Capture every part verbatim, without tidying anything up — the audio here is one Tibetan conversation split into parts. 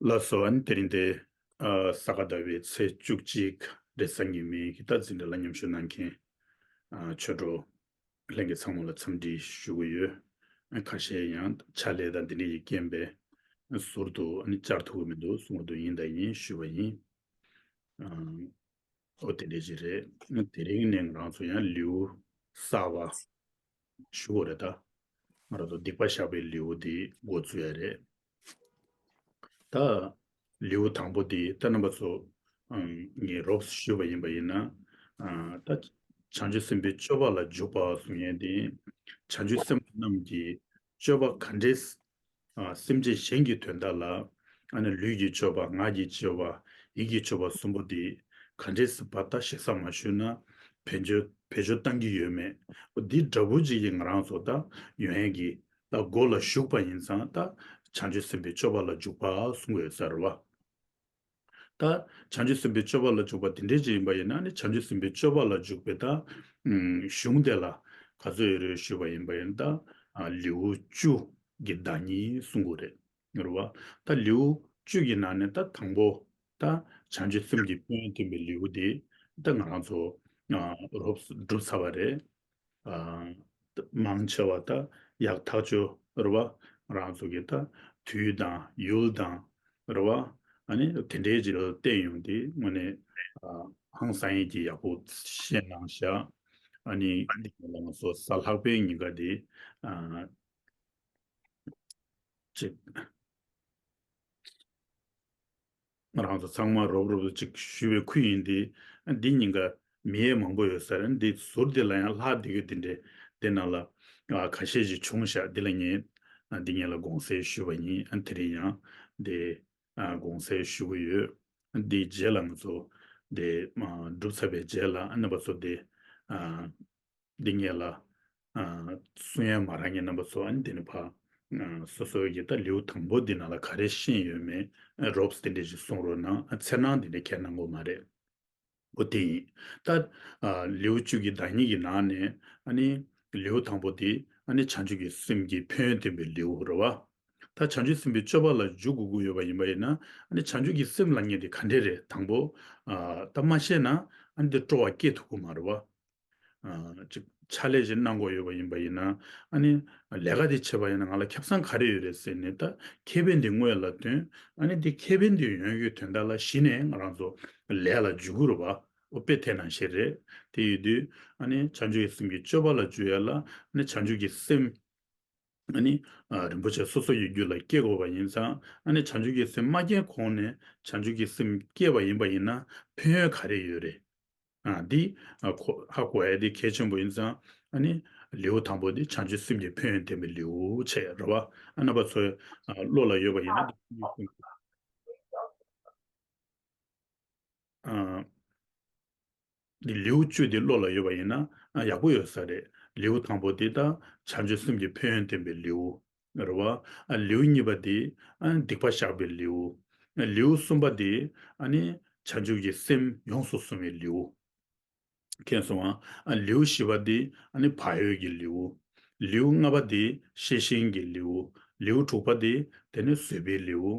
ལགས་སོ། ཨ་ནི་དེ་རིང་དེ་ཨ་ས་ག་ཟླ་བའི་ཚེས་བཅུ་གཅིག་རེས་གཟའ་ཉི་མའི་གི་ད་འཛིན་གྲྭ་ལ་མཉམ་ཞུགས་གནང་མཁན་ཨ་ཆོས་གྲོགས་ལྷན་རྒྱས་ཚང་མ་ལ་འཚམས་འདྲི་ཞུ་གི་ཡོད། ཨ་ཁ་ཤས་ཡང་ཕྱག་ལས་དང་འདི་འདྲ་ཡི་རྐྱེན་པས་ཟུར་དུ་ཨ་ནི་བཅར་ཐུབ་ཀྱི་མི་འདུག་གསུང་གི་འདུག་ཡིན་དང་ཡིན་ཞུས་པ་ཡིན། ཨ་ཨོ་དེ་འདྲ་ཞིག་རེད། ཨ་དེ་རིང་ནས་ང་རང་ཚོ་ཡང་ལེའུ་གསར་པ་ཞུ་དགོས་རེད་ད། ང་རང་ཚོ་སྡིག་པ་བཤགས་པའི་ལེའུ་འདི་འགོ་བཙུགས་ཡ་རེད། ད་ལེའུ་དང་པོ་འདི་ད་རྣམ་པ་ཚོ་ཨམ་ངས་རོབ་ཞུས་པ་ཡིན་པ་ཡིན་ན། ཨ་ད་བྱང་ཆུབ་སེམས་དཔའི་སྤྱོད་པ་ལ་འཇུག་པ་གསུང་མཁན་འདི་བྱང་ཆུབ་སེམས་དཔའ་རྣམས་ཀྱིས་སྤྱོད་པ་ག་འདྲས་ཨ་སེམས་ཅན་གཞན་གྱི་དོན་དག་ལ་ཨ་ནི་ལུས་ཀྱི་སྤྱོད་པ་ངག་གི་སྤྱོད་པ་ཡིད་ཀྱི་སྤྱོད་པ་གསུམ་པོ་འདི་ག་འདྲས་སེ་བ་ད་ཞེ་ས་མ་ཞུས་ན་བེད་སྤྱོད་བེད་སྤྱོད་བཏང་གི་ཡོད་མེད། འོ་འདི་འདྲ་པོ་ཅིག་གིས་ང་རང་ཚོ་ད་ཡོང་ཡས་ཀྱི་ད་མགོ་ལ་ཞུགས་པ་ཡིན་ཙང་ད་བྱང་ཆུབ་སེམས་དཔའི་སྤྱོད་པ་ལ་འཇུག་པ་གསུང་དགོས་ས་རེད་བ། ད་བྱང་ཆུབ་སེམས་དཔའི་སྤྱོད་པ་ལ་འཇུག་པ་དེ་འདྲས་ཅིག་ཡིན་པ་ཡིན་ན་ནི་བྱང་ཆུབ་སེམས་དཔའི་སྤྱོད་པ་ལ་འཇུག་པའི་ད་ཨུམ་གཞུང་དེ་ལ་ག་ཚོད་ཡོད་རེད་ཞུས་པ་ཡིན་པ་ཡིན་ད་ཨ་ལེའུ་བཅུ་གི་བདག་ཉིད་གསུང་དགོས་རེད། རེད་བ། ད་ལེའུ་བཅུ་གི་ནང་ནས་ད་དང་པོ་ད་བྱང་ཆུབ་སེམས་ཀྱི་ཕན་ཡོན་སྟོན་པའི་ལེའུ་དེ་ད་ང་རང་ཚོ་ཨ་རོབ་སྒྲུབ་ཚར་བ་རེད། ཨ་མང་ཆེ་བ་ད་ཡག་ཐག་ཆོད་རེད་བ། ང་རང་ཚོ་གི་ད་དུས་དང་ཡུལ་དང་རེད་བ། ཨ་ནི་དེ་འདྲའི་ཅིག་ལ་བརྟེན་ཡོང་དུས་དངོས་གནས་ཨ་ཧང་སང་ཡས་ཀྱི་ཡག་པོ་བཤད་གནང་ཤག་ཨ་ནི་འདི་ལ་ང་ཚོ་གཟའ་ལྷག་པའི་ཉིན་ཀ་དེ་ཨ་ཅིག་ང་རང་ཚོ་ཚང་མ་རོབ་རོབ་ཏུ་ཅིག་ཞུ་བའི་ཁུལ་ཡིན་ཏེ། འདི་ཉིན་ཀ་མི་ཡས་མང་པོ་ཡོད་ས་རེད། འདི་ཟུར་འདི་ལ་ཡང་ལྷག་བསྡད་ཡོད། འདི་འདྲའི་འདི་ནང་ལ་ཨ་ཁ་ཤས་ཤིག་བྱུང་ཤག་འདི་ལ་ངས་ཨ་འདི་ངས་ལ་དགོངས་སེལ་ཞུས་པ་ཡིན། ཨ་དེ་རིང་ཡང་འདི་ཨ་དགོངས་སེལ་ཞུ་གི་ཡོད། འདི་རྗེས་ལ་ང་ཚོ་འདི་ཨ་སྒྲུབ་ཚར་བའི་རྗེས་ལ་ཨ་རྣམ་པ་ཚོ་འདི་ཨ་འདི་ངས་ལ་ཨ་གསུང་ཡ་མ་རག་མཁན་རྣམ་པ་ཚོ་ཨ་ནི་འདི་ནས་ཕར་ཨ་སོ་སོའི་གི་ད་ལེའུ་དང་པོ་འདི་ནང་ལ་ག་རེ་ཤེས་ཡོད་མེད་ཨ་རོབ་ཙམ་འདི་འདྲ་ཞིག་གསུང་རོགས་གནང་། ཨ་འཚེར་སྣང་འདི་འདྲ་ཁྱེར་གནང་དགོས་མ་རེད། འོ་དེ་ཡིན། ད་ཨ་ལེའུ་བཅུ་གི་བདག་ཉིད་ཀྱི་ནང་ནས་ཨ་ནི་ལེའུ་དང་པོ་འདི་ཨ་ནི་བྱང་ཆུབ་ཀྱི་སེམས་ཀྱི་ཕན་ཡོན་སྟོན་པའི་ལེའུ་རེད་བ། ད་བྱང་ཆུབ་སེམས་དཔའི་སྤྱོད་པ་ལ་འཇུག་དགོས་ཀྱི་ཡོད་པ་ཡིན་པ་ཡིན་ན་ཨ་ནི་བྱང་ཆུབ་ཀྱི་སེམས་ལབ་མཁན་དེ་ག་འདྲས་རེད། དང་པོ་ཨ་ད་མ་ཤེས་ན་ཨ་ནི་དེ་སྤྲོ་བ་སྐྱེ་ཐུབ་ཀྱི་མ་རེད་བ། ཨ་ཅིག་ཕྱག་ལས་ཅིག་གནང་དགོས་ཡོད་པ་ཡིན་པ་ཡིན་ན་ཨ་ནི་ལས་ཀ་དེ་བྱེད་པ་ཡིན་ན་ང་ལ་ཁེ་བཟང་ག་རེ་ཡོད་རེད་ཟེར་ནས་ད་ཁེ་ཕན་དེ་སྔོན་ལ་བཏོན། ཨ་ནི་དེ་ཁེ་ཕན་དེ་ཡོང་རྒྱུའི་དོན་དག་ལ་གཞི་ནས་ང་རང་ཚོ་ལས་ལ་འཇུག་གི་རེད་བ། འོ་དཔེ་དེ་ནང་བཞིན་རེད། དེ་ཡོད་དུས་ཨ་ནི་བྱང་ཆུབ་ཀྱི་སེམས་ཀྱི་སྤྱོད་པ་ལ་འཇུག་ཡ་ལ་ཨ་ནི་བྱང་ཆུབ་ཀྱི་སེམས་ཨ་ནི་ཨ་རིན་པོ་ཆེ་སོ་སོ་ཡི་རྒྱུད་ལ་སྐྱེ་དགོས་པ་ཡིན་ཙང་ཨ་ནི་བྱང་ཆུབ་ཀྱི་སེམས་མ་སྐྱེས་གོང་ནས་བྱང་ཆུབ་ཀྱི་སེམས་སྐྱེས་པ་ཡིན་པ་ཡིན་ན་ཕན་ཡོན་ག་རེ་ཡོད་རེད། ཨ་འདི་ཨ་གོ་ཧ་གོ་ཡ་འདི་གལ་ཆེན་པོ་ཡིན་ཙང་ཨ་ནི་ལེའུ་དང་པོ་འདི་བྱང་ཆུབ་སེམས་ཀྱི་ཕན་ཡོན་སྟོན་པའི་ལེའུ་བྱས་རེད་བ། ཨ་རྣམ་པ་ཚོའི་ཨ་བློ་ལ་ཡོད་པ་ཡིན་ན་འདི་ཨ། འདི་ལེའུ་བཅུ་འདི་བློ་ལ་ཡོད་པ་ཡིན་ན་ཨ་ཡག་པོ་ཡོད་ས་རེད། ལེའུ་དང་པོ་འདི་ད་བྱང་ཆུབ་སེམས་ཀྱི་ཕན་ཡོན་སྟོན་པའི་ལེའུ་རེད་བ། ཨ་ལེའུ་གཉིས་པ་འདི་ཨ་སྡིག་པ་བཤགས་པའི་ལེའུ། ཨ་ལེའུ་གསུམ་པ་འདི་ཨ་ནི་བྱང་ཆུབ་ཀྱི་སེམས་ཡོངས་སུ་བཟུང་བའི་ལེའུ། མཁྱེན་སོང་ང་། ཨ་ལེའུ་བཞི་པ་འདི་ཨ་ནི་བག་ཡོད་ཀྱི་ལེའུ། ལེའུ་ལྔ་པ་འདི་ཤེས་བཞིན་གྱི་ལེའུ། ལེའུ་དྲུག་པ་འདི་དེ་ནི་བཟོད་པའི་ལེའུ།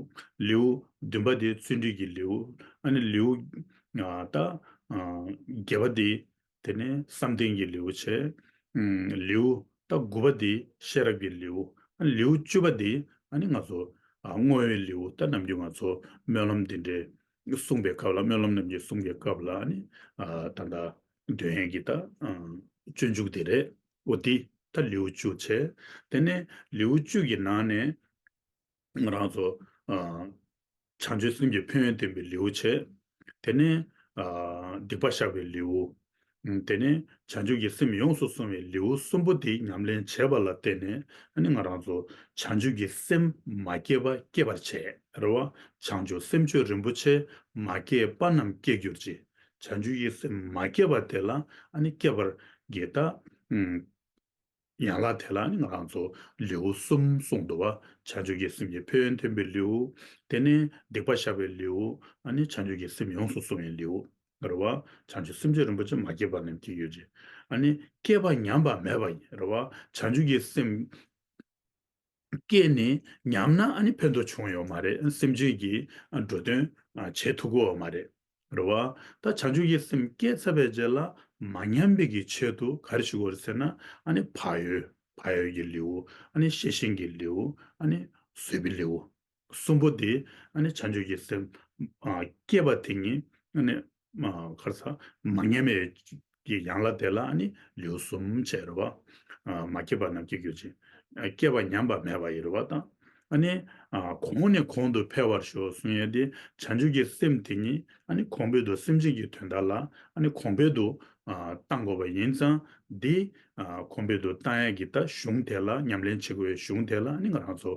ལེའུ་བདུན་པ་འདི་བརྩོན་འགྲུས་ཀྱི་ལེའུ། ཨ་ནི་ལེའུ་ཨ་ད་ཨ་བརྒྱད་པ་འདི་དེ་ནི་བསམ་གཏན་གྱི་ལེའུ་བྱས། ཨམ་ལེའུ་ད་དགུ་པ་འདི་ཤེས་རབ་ཀྱི་ལེའུ། ཨ་ནི་ལེའུ་བཅུ་པ་འདི་ཨ་ནི་ང་ཚོ་ཨ་བསྔོ་བའི་ལེའུ། ད་ནམ་རྒྱུན་ང་ཚོ་སྨོན་ལམ་འདི་འདྲའི་གསུངས་པའི་སྐབས་ལ་སྨོན་ལམ་རྣམས་ཀྱི་གསུང་གི་སྐབས་ལ་ནི་ཨ་ད་ལྟ་འདོན་ཡས་ཀྱི་ད་ཨ་སྤྱོད་འཇུག་དེ་རེད། འོ་དེ་ད་ལེའུ་བཅུ་བྱས། དེ་ནས་ལེའུ་བཅུ་གི་ནང་ནས་ང་རང་ཚོ་ཨ་བྱང་ཆུབ་སེམས་ཀྱི་ཕན་ཡོན་སྟོན་པའི་ལེའུ་བྱས། དེ་ནས་ཨ་སྡིག་པ་བཤགས་པའི་ལེའུ། ཨ་དེ་ནས་བྱང་ཆུབ་ཀྱི་སེམས་ཡོངས་སུ་བཟུང་བའི་ལེའུ་གསུམ་པོ་དེ་ཉམས་ལེན་བྱས་པ་ལ་བརྟེན་ནས་ཨ་ནི་ང་རང་ཚོ་བྱང་ཆུབ་ཀྱི་སེམས་མ་སྐྱེས་པ་སྐྱེད་པར་བྱེད་རེད་བ། བྱང་ཆུབ་སེམས་མཆོག་རིན་པོ་ཆེ་མ་སྐྱེས་པ་རྣམས་སྐྱེ་གྱུར་ཅིག་བྱང་ཆུབ་ཀྱི་སེམས་མ་སྐྱེས་པ་དེ་ལ་ཨ་ནི་སྐྱེད་པར་གྱི་ད་ཨུམ་ཡན་ལག་དེ་ལ་ཨ་ནི་ང་རང་ཚོ་ལེའུ་གསུམ་གསུངས་འདུག་བ། བྱང་ཆུབ་ཀྱི་སེམས་ཀྱི་ཕན་ཡོན་སྟོན་པའི་ལེའུ། དེ་ནས་སྡིག་པ་བཤགས་པའི་ལེའུ། ཨ་ནི་བྱང་ཆུབ་ཀྱི་སེམས་ཡོངས་སུ་བཟུང་བའི་ལེའུ། རེད་བ། བྱང་ཆུབ་སེམས་མཆོག་རིན་པོ་ཆེ་མ་སྐྱེས་པ་རྣམས་སྐྱེ་གྱུར་ཅིག་ཨ་ནི་སྐྱེས་པ་ཉམས་པ་མེད་པ་ཡིན་རེད་བ། བྱང་ཆུབ་ཀྱི་སེམས་ སྐྱེས་ནས་ཉམས་ན་ཨ་ནི་ཕན་ཐོགས་བྱུང་ཡོད་མ་རེད། སེམས་ཅན་གྱི་འགྲོ་དོན་བྱེད་ཐུབ་ཀྱི་ཡོད་མ་རེད། རེད་བ། ད་བྱང་ཆུབ་ཀྱི་སེམས་སྐྱེས་ཚར་བའི་རྗེས་ལ་མ་ཉམས་པའི་གི་ཆེད་དུ་ག་རེ་ཞུ་དགོས་རེད་ཟེར་ན། ཨ་ནི་བག་ཡོད་བག་ཡོད་ཀྱི་ལེའུ། ཨ་ནི་ཤེས་བཞིན་གྱི་ལེའུ། ཨ་ནི་བཟོད་པའི་ལེའུ། གསུམ་པོ་དེ་ཨ་ནི་བྱང་ཆུབ་ཀྱི་སེམས་ཨ་སྐྱེས་པ་དེ་ཉིད་ཨ་ནི་ཨ་ག་རེ་ཟ། མ་ཉམས་པའི་གི་ཡན་ལག་དེ་ལ་ཨ་ནི་ལེའུ་གསུམ་བྱས་རེད་བ། ཨ་མ་སྐྱེས་པ་རྣམས་སྐྱེ་གྱུར་ཅིག། ཨ་སྐྱེས་པ་ཉམས་པ་མེད་པ་ཡི་རེད་བ་དང་། ཨ་ནི་ཨ་གོང་ནས་གོང་དུ་འཕེལ་བར་ཤོག་གསུང་ཡས་དེ། བྱང་ཆུབ་ཀྱི་སེམས་དེ་ཉིད་ཨ་ནི་གོང་འཕེལ་དུ་སེམས་ཅན་གྱི་དོན་དག་ལ་ཨ་ནི་གོང་འཕེལ་དུ་ཨ་བཏང་དགོས་པ་ཡིན་ཙང་། འདི་ཨ་གོང་འཕེལ་དུ་བཏང་ཡས་ཀྱི་ད་གཞུང་དེ་ལ་ཉམས་ལེན་བྱེད་དགོས་པའི་གཞུང་དེ་ལ་ཨ་ནི་ང་རང་ཚོ་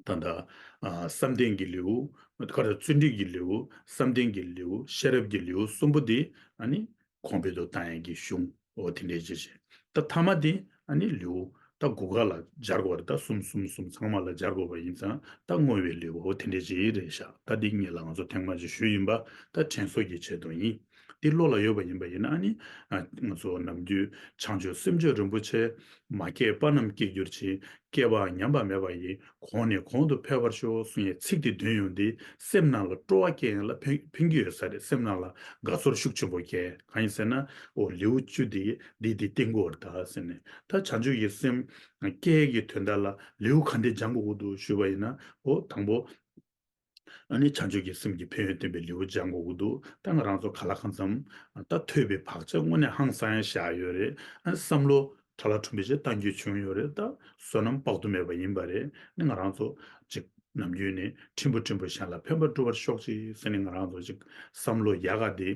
ད་ལྟ་ཨ་བསམ་གཏན་གྱི་ལེའུ། ཁ་ཏ་བརྩོན་འགྲུས་ཀྱི་ལེའུ། བསམ་གཏན་གྱི་ལེའུ། ཤེས་རབ་ཀྱི་ལེའུ་གསུམ་པོ་དེ་ཨ་ནི་གོང་འཕེལ་དུ་བཏང་ཡས་ཀྱི་གཞུང་འོ་དེ་འདྲའི་ཅིག་བྱས། ད་ཐ་མ་དེ་ཨ་ནི་ལེའུ་ད་དགུ་ཀ་ལ་སྦྱར་དགོས་རེད། ད་གསུམ་གསུམ་གསུམ་ཚང་མ་ལ་སྦྱར་དགོས་པ་ཡིན་ཙང་ད་བསྔོ་བའི་ལེའུ་འོ་དེ་འདྲའི་ཅིག་རེད་ཤག། ད་འདི་ངེད་ལ་ང་ཚོ་ཐེངས་མ་གཅིག་ཞུས་ཡིན་པ། ད་དྲན་གསོ་གི་ཆེད་དུ་ཡིན། འདི་བློ་ལ་ཡོད་པ་ཡིན་པ་ཡིན་ན་ཨ་ནི་ཨ་ང་ཚོ་ནམ་རྒྱུན་བྱང་ཆུབ་སེམས་མཆོག་རིན་པོ་ཆེ། མ་སྐྱེས་པ་རྣམས་སྐྱེ་གྱུར་ཅིག། སྐྱེས་པ་ཉམས་པ་མེད་པ་ཡི། གོང་ནས་གོང་དུ་འཕེལ་བར་ཤོག་གསུང་ཡས་ཚིག་དེ་འདོན་ཡོང་དུས་སེམས་ནང་ལ་སྤྲོ་བ་སྐྱེ་ཡས་ལ་ཕན་ཕན་གྱི་ཡོད་ས་རེད། སེམས་ནང་ལ་དགའ་ཚོར་ཤུགས་ཆེན་པོ་སྐྱེ། གང་ཡིན་ཟེར་ན་འོ་ལེའུ་བཅུ་དེ་འདི་འདི་བསྟན་དགོས་རེད་ད་ཟེར་ནས། ད་བྱང་ཆུབ་ཀྱི་སེམས་སྐྱེ་ཡས་ཀྱི་དོན་དག་ལ་ལེའུ་ག་འདྲ་སྦྱང་དགོས་ཀྱི་འདུག་ཞུས་པ་ཡིན་ན། འོ་དང་པོ་ཨ་ནི་བྱང་ཆུབ་ཀྱི་སེམས་ཀྱི་ཕན་ཡོན་སྟོན་པའི་ལེའུ་སྦྱང་དགོས་ཀྱི་འདུག། ད་ང་རང་ཚོ་ག་ལ་གང་འཚམ་ད་ཐོས་པའི་བག་ཆགས་དངོས་གནས་ཧང་སང་ཡ་བཞག་ཡོད་རེད། ཨ་ནི་བསམ་བློ་ཁྲ་ལ་ཁྲུམ་པའི་ཆེད་གཏང་རྒྱུ་བྱུང་ཡོད་རེད། ད་བསོད་ནམས་དཔག་ཏུ་མེད་པ་ཡིན་པ་རེད། ཨ་ནི་ང་རང་ཚོ་ཅིག་ནམ་རྒྱུན་ནས་ཕྲན་བུ་ཕྲན་བུ་གཞན་ལ་ཕན་པ་སྒྲུབ་པར་ཤོག་ཅིག་ཟེར་ནས་ང་རང་ཚོ་ཅིག་བསམ་བློ་ཡག་ག་དེ་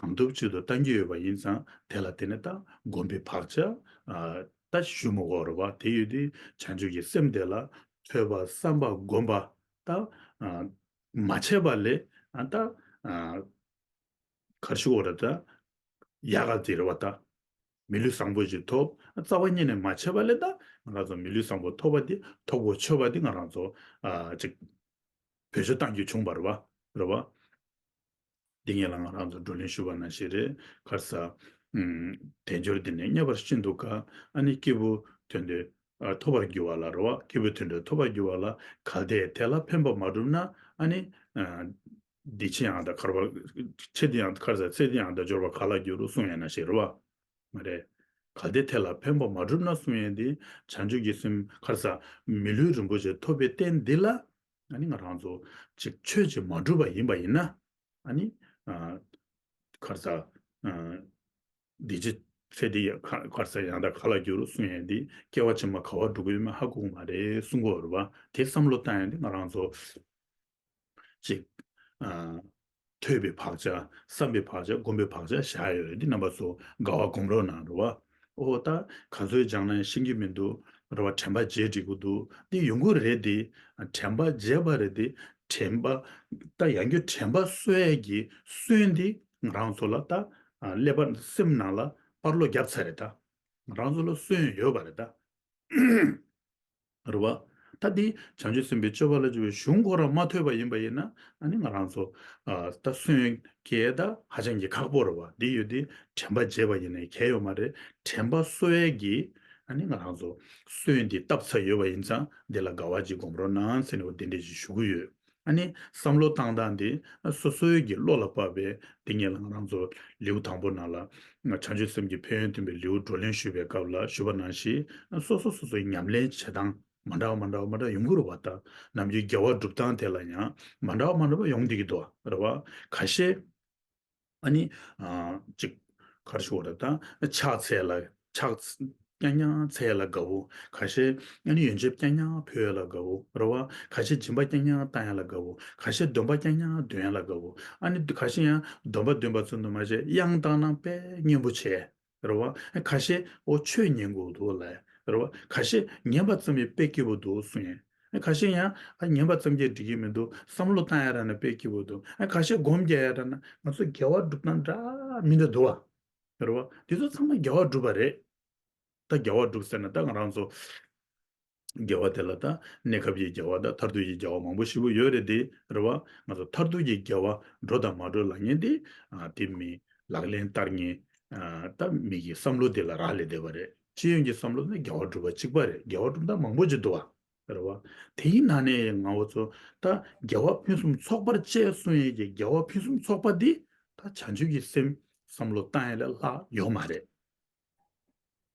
གང་ཐུབ་ཅིག་ཏུ་གཏང་རྒྱུ་ཡོད་པ་ཡིན་ཙང་། དེ་ལ་བརྟེན་ནས་ད་སྒོམ་པའི་བག་ཆགས་ཨ་ད་ཞུ་མི་དགོས་རེད་བ། དེ་ཡོད་དུས་བྱང་ཆུབ་ཀྱི་སེམས་དེ་ལ་ཐོས་པ་བསམ་པ་སྒོམ་པ་ད་ཨ་མ་བྱས་པ་ལས་ཨ་ད་ཨ་གར་ཞུ་བ་རེད་ད། ཡག་ག་དེ་རེད་བ་ད། མི་ལུས་བཟང་པོ་ཞིག་ཐོབ། རྩ་བ་ཉིད་ནས་མ་བྱས་པ་ལས་ད་ང་རང་ཚོ་མི་ལུས་བཟང་པོ་ཐོབ་པ་དེ་ཐོབ་གོ་ཆོད་པ་དེ་ང་རང་ཚོ་ཨ་ཅིག་བེད་སྤྱོད་གཏང་རྒྱུ་བྱུང་བ་རེད་བ། རེད་བ། འདི་ངེད་ལ་ང་རང་ཚོ་བགྲོ་གླེང་ཞུ་བ་ནང་བཞིན་རེད། གར་ས། ཨུམ། དལ་འབྱོར་འདི་ནི་རྙེད་པར་ཤིན་ཏུ་དཀའ། ཨ་ནི་སྐྱེས་བུ་དོན་དུ་ཨ་ཐོབ་པར་འགྱུར་བ་ལ་རེད་བ། སྐྱེས་བུ་དོན་དུ་ཐོབ་པར་འགྱུར་བ་ལ། གལ་ཏེ་དེ་ལ་ཕན་པ་མ་བསྒྲུབས་ན། ཨ་ནི་ཨ་འདི་ཕྱི་ཡང་དག་གར་བ། ཚེ་འདི་ཡང་གར་ས་ཚེ་འདི་ཡང་དག་འབྱོར་པ་ག་ལ་འགྱུར་གསུངས་ཡོད་ནང་བཞིན་རེད་བ། མ་རེད། གལ་ཏེ་དེ་ལ་ཕན་པ་མ་བསྒྲུབས་ན་གསུངས་ཡོད་དེ། བྱང་ཆུབ་ཀྱི་སེམས་གར་ས་མི་ལུས་རིན་པོ་ཆེ་ཐོབ་པའི་རྟེན་འདི་ལ་ཨ་ནི་ང་རང་ཚོ་ཅིག་ཆོས་ཅིག་མ་བསྒྲུབས་པ་ཡིན་པ་ཡིན་ན། ཨ་ནི་ཨ་གར་ས་ཨ་འདི་ཅི་ཚེ་འདི་ཡ་ག་གར་ས་ཡང་དག་ག་ལ་འགྱུར་གསུངས་ཡོད་དེ། སྐྱེ་བ་ཕྱི་མ་ག་བ་འགྲོ་གི་ཡོད་མེད་ཧ་གོ་གི་མ་རེད་གསུང་གི་ཡོད་རེད་བ། དེ་བསམ་བློ་བཏང་ཡོང་དུས་ང་རང་ཚོ་ཅིག་ཨ་ཐོས་པའི་བག་ཆགས། བསམ་པའི་བག་ཆགས། སྒོམ་པའི་བག་ཆགས་བཞག་ཡོད་རེད། འདི་རྣམ་པ་ཚོ་དགའ་བ་སྒོམ་རོགས་གནང་རེད་བ། ཨོ་ད་ག་ཚོད་སྦྱངས་ན་ཤེས་ཀྱི་མི་འདུག་རེད་བ། དྲན་པ་བརྗེད་འགྲིག་གི་འདུག། འདི་ཡོང་གི་རེད་དེ། དྲན་པ་བརྗེད་པ་རེད་དེ། དྲན་པ་ད་ཡང་བསྐྱར་དྲན་པ་གསོ་ཡས་ཀྱི་སོན་འདི་ང་རང་ཚོ་ལ་ད་ཀླད་པ་སེམས་ནང་ལ་པར་སློག་བརྒྱབ་ཚར་རེད་ད། ང་རང་ཚོ་ལ་སོན་ཡོད་པ་རེད་ད། རེད་བ། ད་འདི་བྱང་ཆུབ་སེམས་དཔའི་སྤྱོད་པ་ལ་སྦྱོར་བའི་གཞུང་ཁོ་རང་མ་ཐོས་པ་ཡིན་པ་ཡིན་ན། ཨ་ནི་ང་རང་ཚོ་ཨ་ད་སོན་སྐྱེལ་ད་ཧ་ཅང་གི་ཁག་པོ་རེད་བ། འདི་ཡོད་དུས་དྲན་པ་བརྗེད་པ་ཡིན་ནའི་གལ་ཡོད་མ་རེད། དྲན་པ་གསོ་ཡས་ཀྱི་ཨ་ནི་ང་རང་ཚོ་སོན་འདི་བཏབ་ཚར་ཡོད་པ་ཡིན་ཙང་། འདི་ལ་དགའ་བ་ཅིག་སྒོམ་རོགས་གནང་ཟེར་ནས་འོ་འདི་འདྲས་ཅིག་ཞུ་གི་ཡོད། ཨ་ནི་བསམ་བློ་བཏང་སྟངས་འདི་སོ་སོའི་གི་བློ་ལ་བབས་པའི་འདི་ངེད་ལ་ང་རང་ཚོ་ལེའུ་དང་པོ་ནང་ལ་བྱང་ཆུབ་སེམས་ཀྱི་ཕན་ཡོན་སྟོན་པའི་ལེའུ་བགྲོ་གླེང་ཞུས་པའི་སྐབས་ལ་ཞུས་པ་ནང་བཞིན། སོ་སོ་སོ་སོའི་ཉམས་ལེན་བྱེད་སྟངས་མ་འདྲ་བ་མ་འདྲ་བ་མ་འདྲ་ཡོང་གི་རེད་བ། ད་ནམ་རྒྱུན་དགེ་བ་སྒྲུབ་སྟངས་དེ་ལ་ཡང་མ་འདྲ་བ་མ་འདྲ་བ་ཡོང་བསྡད་ཀྱི་འདུག་རེད་བ། ཁ་ཤས་ཨ་ནི་ཨ་ཅིག་ག་རེ་ཞུ་དགོས་རེད། ད་ཕྱག་འཚལ་ལ་ཕྱག་རྐྱང་རྐྱང་འཚལ་ལ་དགའ་བོ། ཁ་ཤས་ཨ་ནི་ཡོན་ཆབ་རྐྱང་རྐྱང་ཕུལ་ལ་དགའ་བོ་རེད་བ། ཁ་ཤས་སྦྱིན་པ་རྐྱང་རྐྱང་བཏང་ཡ་ལ་དགའ་བོ། ཁ་ཤས་འདོན་པ་རྐྱང་རྐྱང་འདོན་ཡ་ལ་དགའ་བོ། ཨ་ནི་ཁ་ཤས་ཡང་འདོན་པ་འདོན་པ་ཚོ་འདུ་མ་བྱས་དབྱངས་བཏང་ན་དཔེ་སྙན་པོ་བྱས་རེད་བ། ཁ་ཤས་འོ་ཆོས་ཉན་དགོས་འདུག་ལ་རེད་བ། ཁ་ཤས་ཉན་པ་ཙམ་ཡིན་དཔེ་སྐྱིད་པོ་འདུག་གསུང་ཡ། ཁ་ཤས་ཡང་ཨ་ཉན་པ་ཙམ་གྱིས་འགྲིག་གི་མི་འདུག། བསམ་བློ་བཏང་ཡ་རག་ན་དཔེ་སྐྱིད་པོ་འདུག། ཁ་ཤས་སྒོམ་རྒྱག་ཡ་རག་ན་ང་ཚོ་དགེ་བ་སྒྲུབ་སྟངས་འདྲ་མི་འདྲ་འདུག་བ། རེད་བ། འདི་ཚོ་ཚང་མ་དགེ་བ་སྒྲུབ་པ་རེད། ད་དགེ་བ་སྒྲུབ་ཟེར་ན་ད་ང་རང་ཚོ་དགེ་བ་དེ་ལ་ད་གནས་སྐབས་ཀྱི་དགེ་བ་དང་མཐར་ཐུག་གི་དགེ་བ་མང་པོ་ཞེ་པོ་ཡོད་རེད་དེ། རེད་བ། ང་ཚོ་མཐར་ཐུག་གི་དགེ་བ་འགྲོ་དང་མ་འགྲོ་ལབ་མཁན་དེ། ཨ་དེ་མི་ལག་ལེན་བསྟར་མཁན། ཨ་ད་མི་གི་བསམ་བློ་དེ་ལ་རག་ལས་བསྡད་པ་རེད། སྤྱི་ཡོངས་ཀྱི་བསམ་བློ་ནི་དགེ་བ་སྒྲུབ་པ་གཅིག་པ་རེད། དགེ་བ་སྒྲུབ་སྟངས་མང་པོ་ཅིག་འདུག་བ། རེད་བ། དེའི་ནང་ནས་ང་བ་ཚོ་ད་དགེ་བ་ཕུན་སུམ་ཚོགས་པར་བྱེད་གསུང་ཡས་ཀྱི་དགེ་བ་ཕུན་སུམ་ཚོགས་པ་འདི་ད་བྱང་ཆུབ་ཀྱི་སེམས་བསམ་བློ་བཏང་ཡས་ལས་ལྷག་ཡོད་མ་རེད།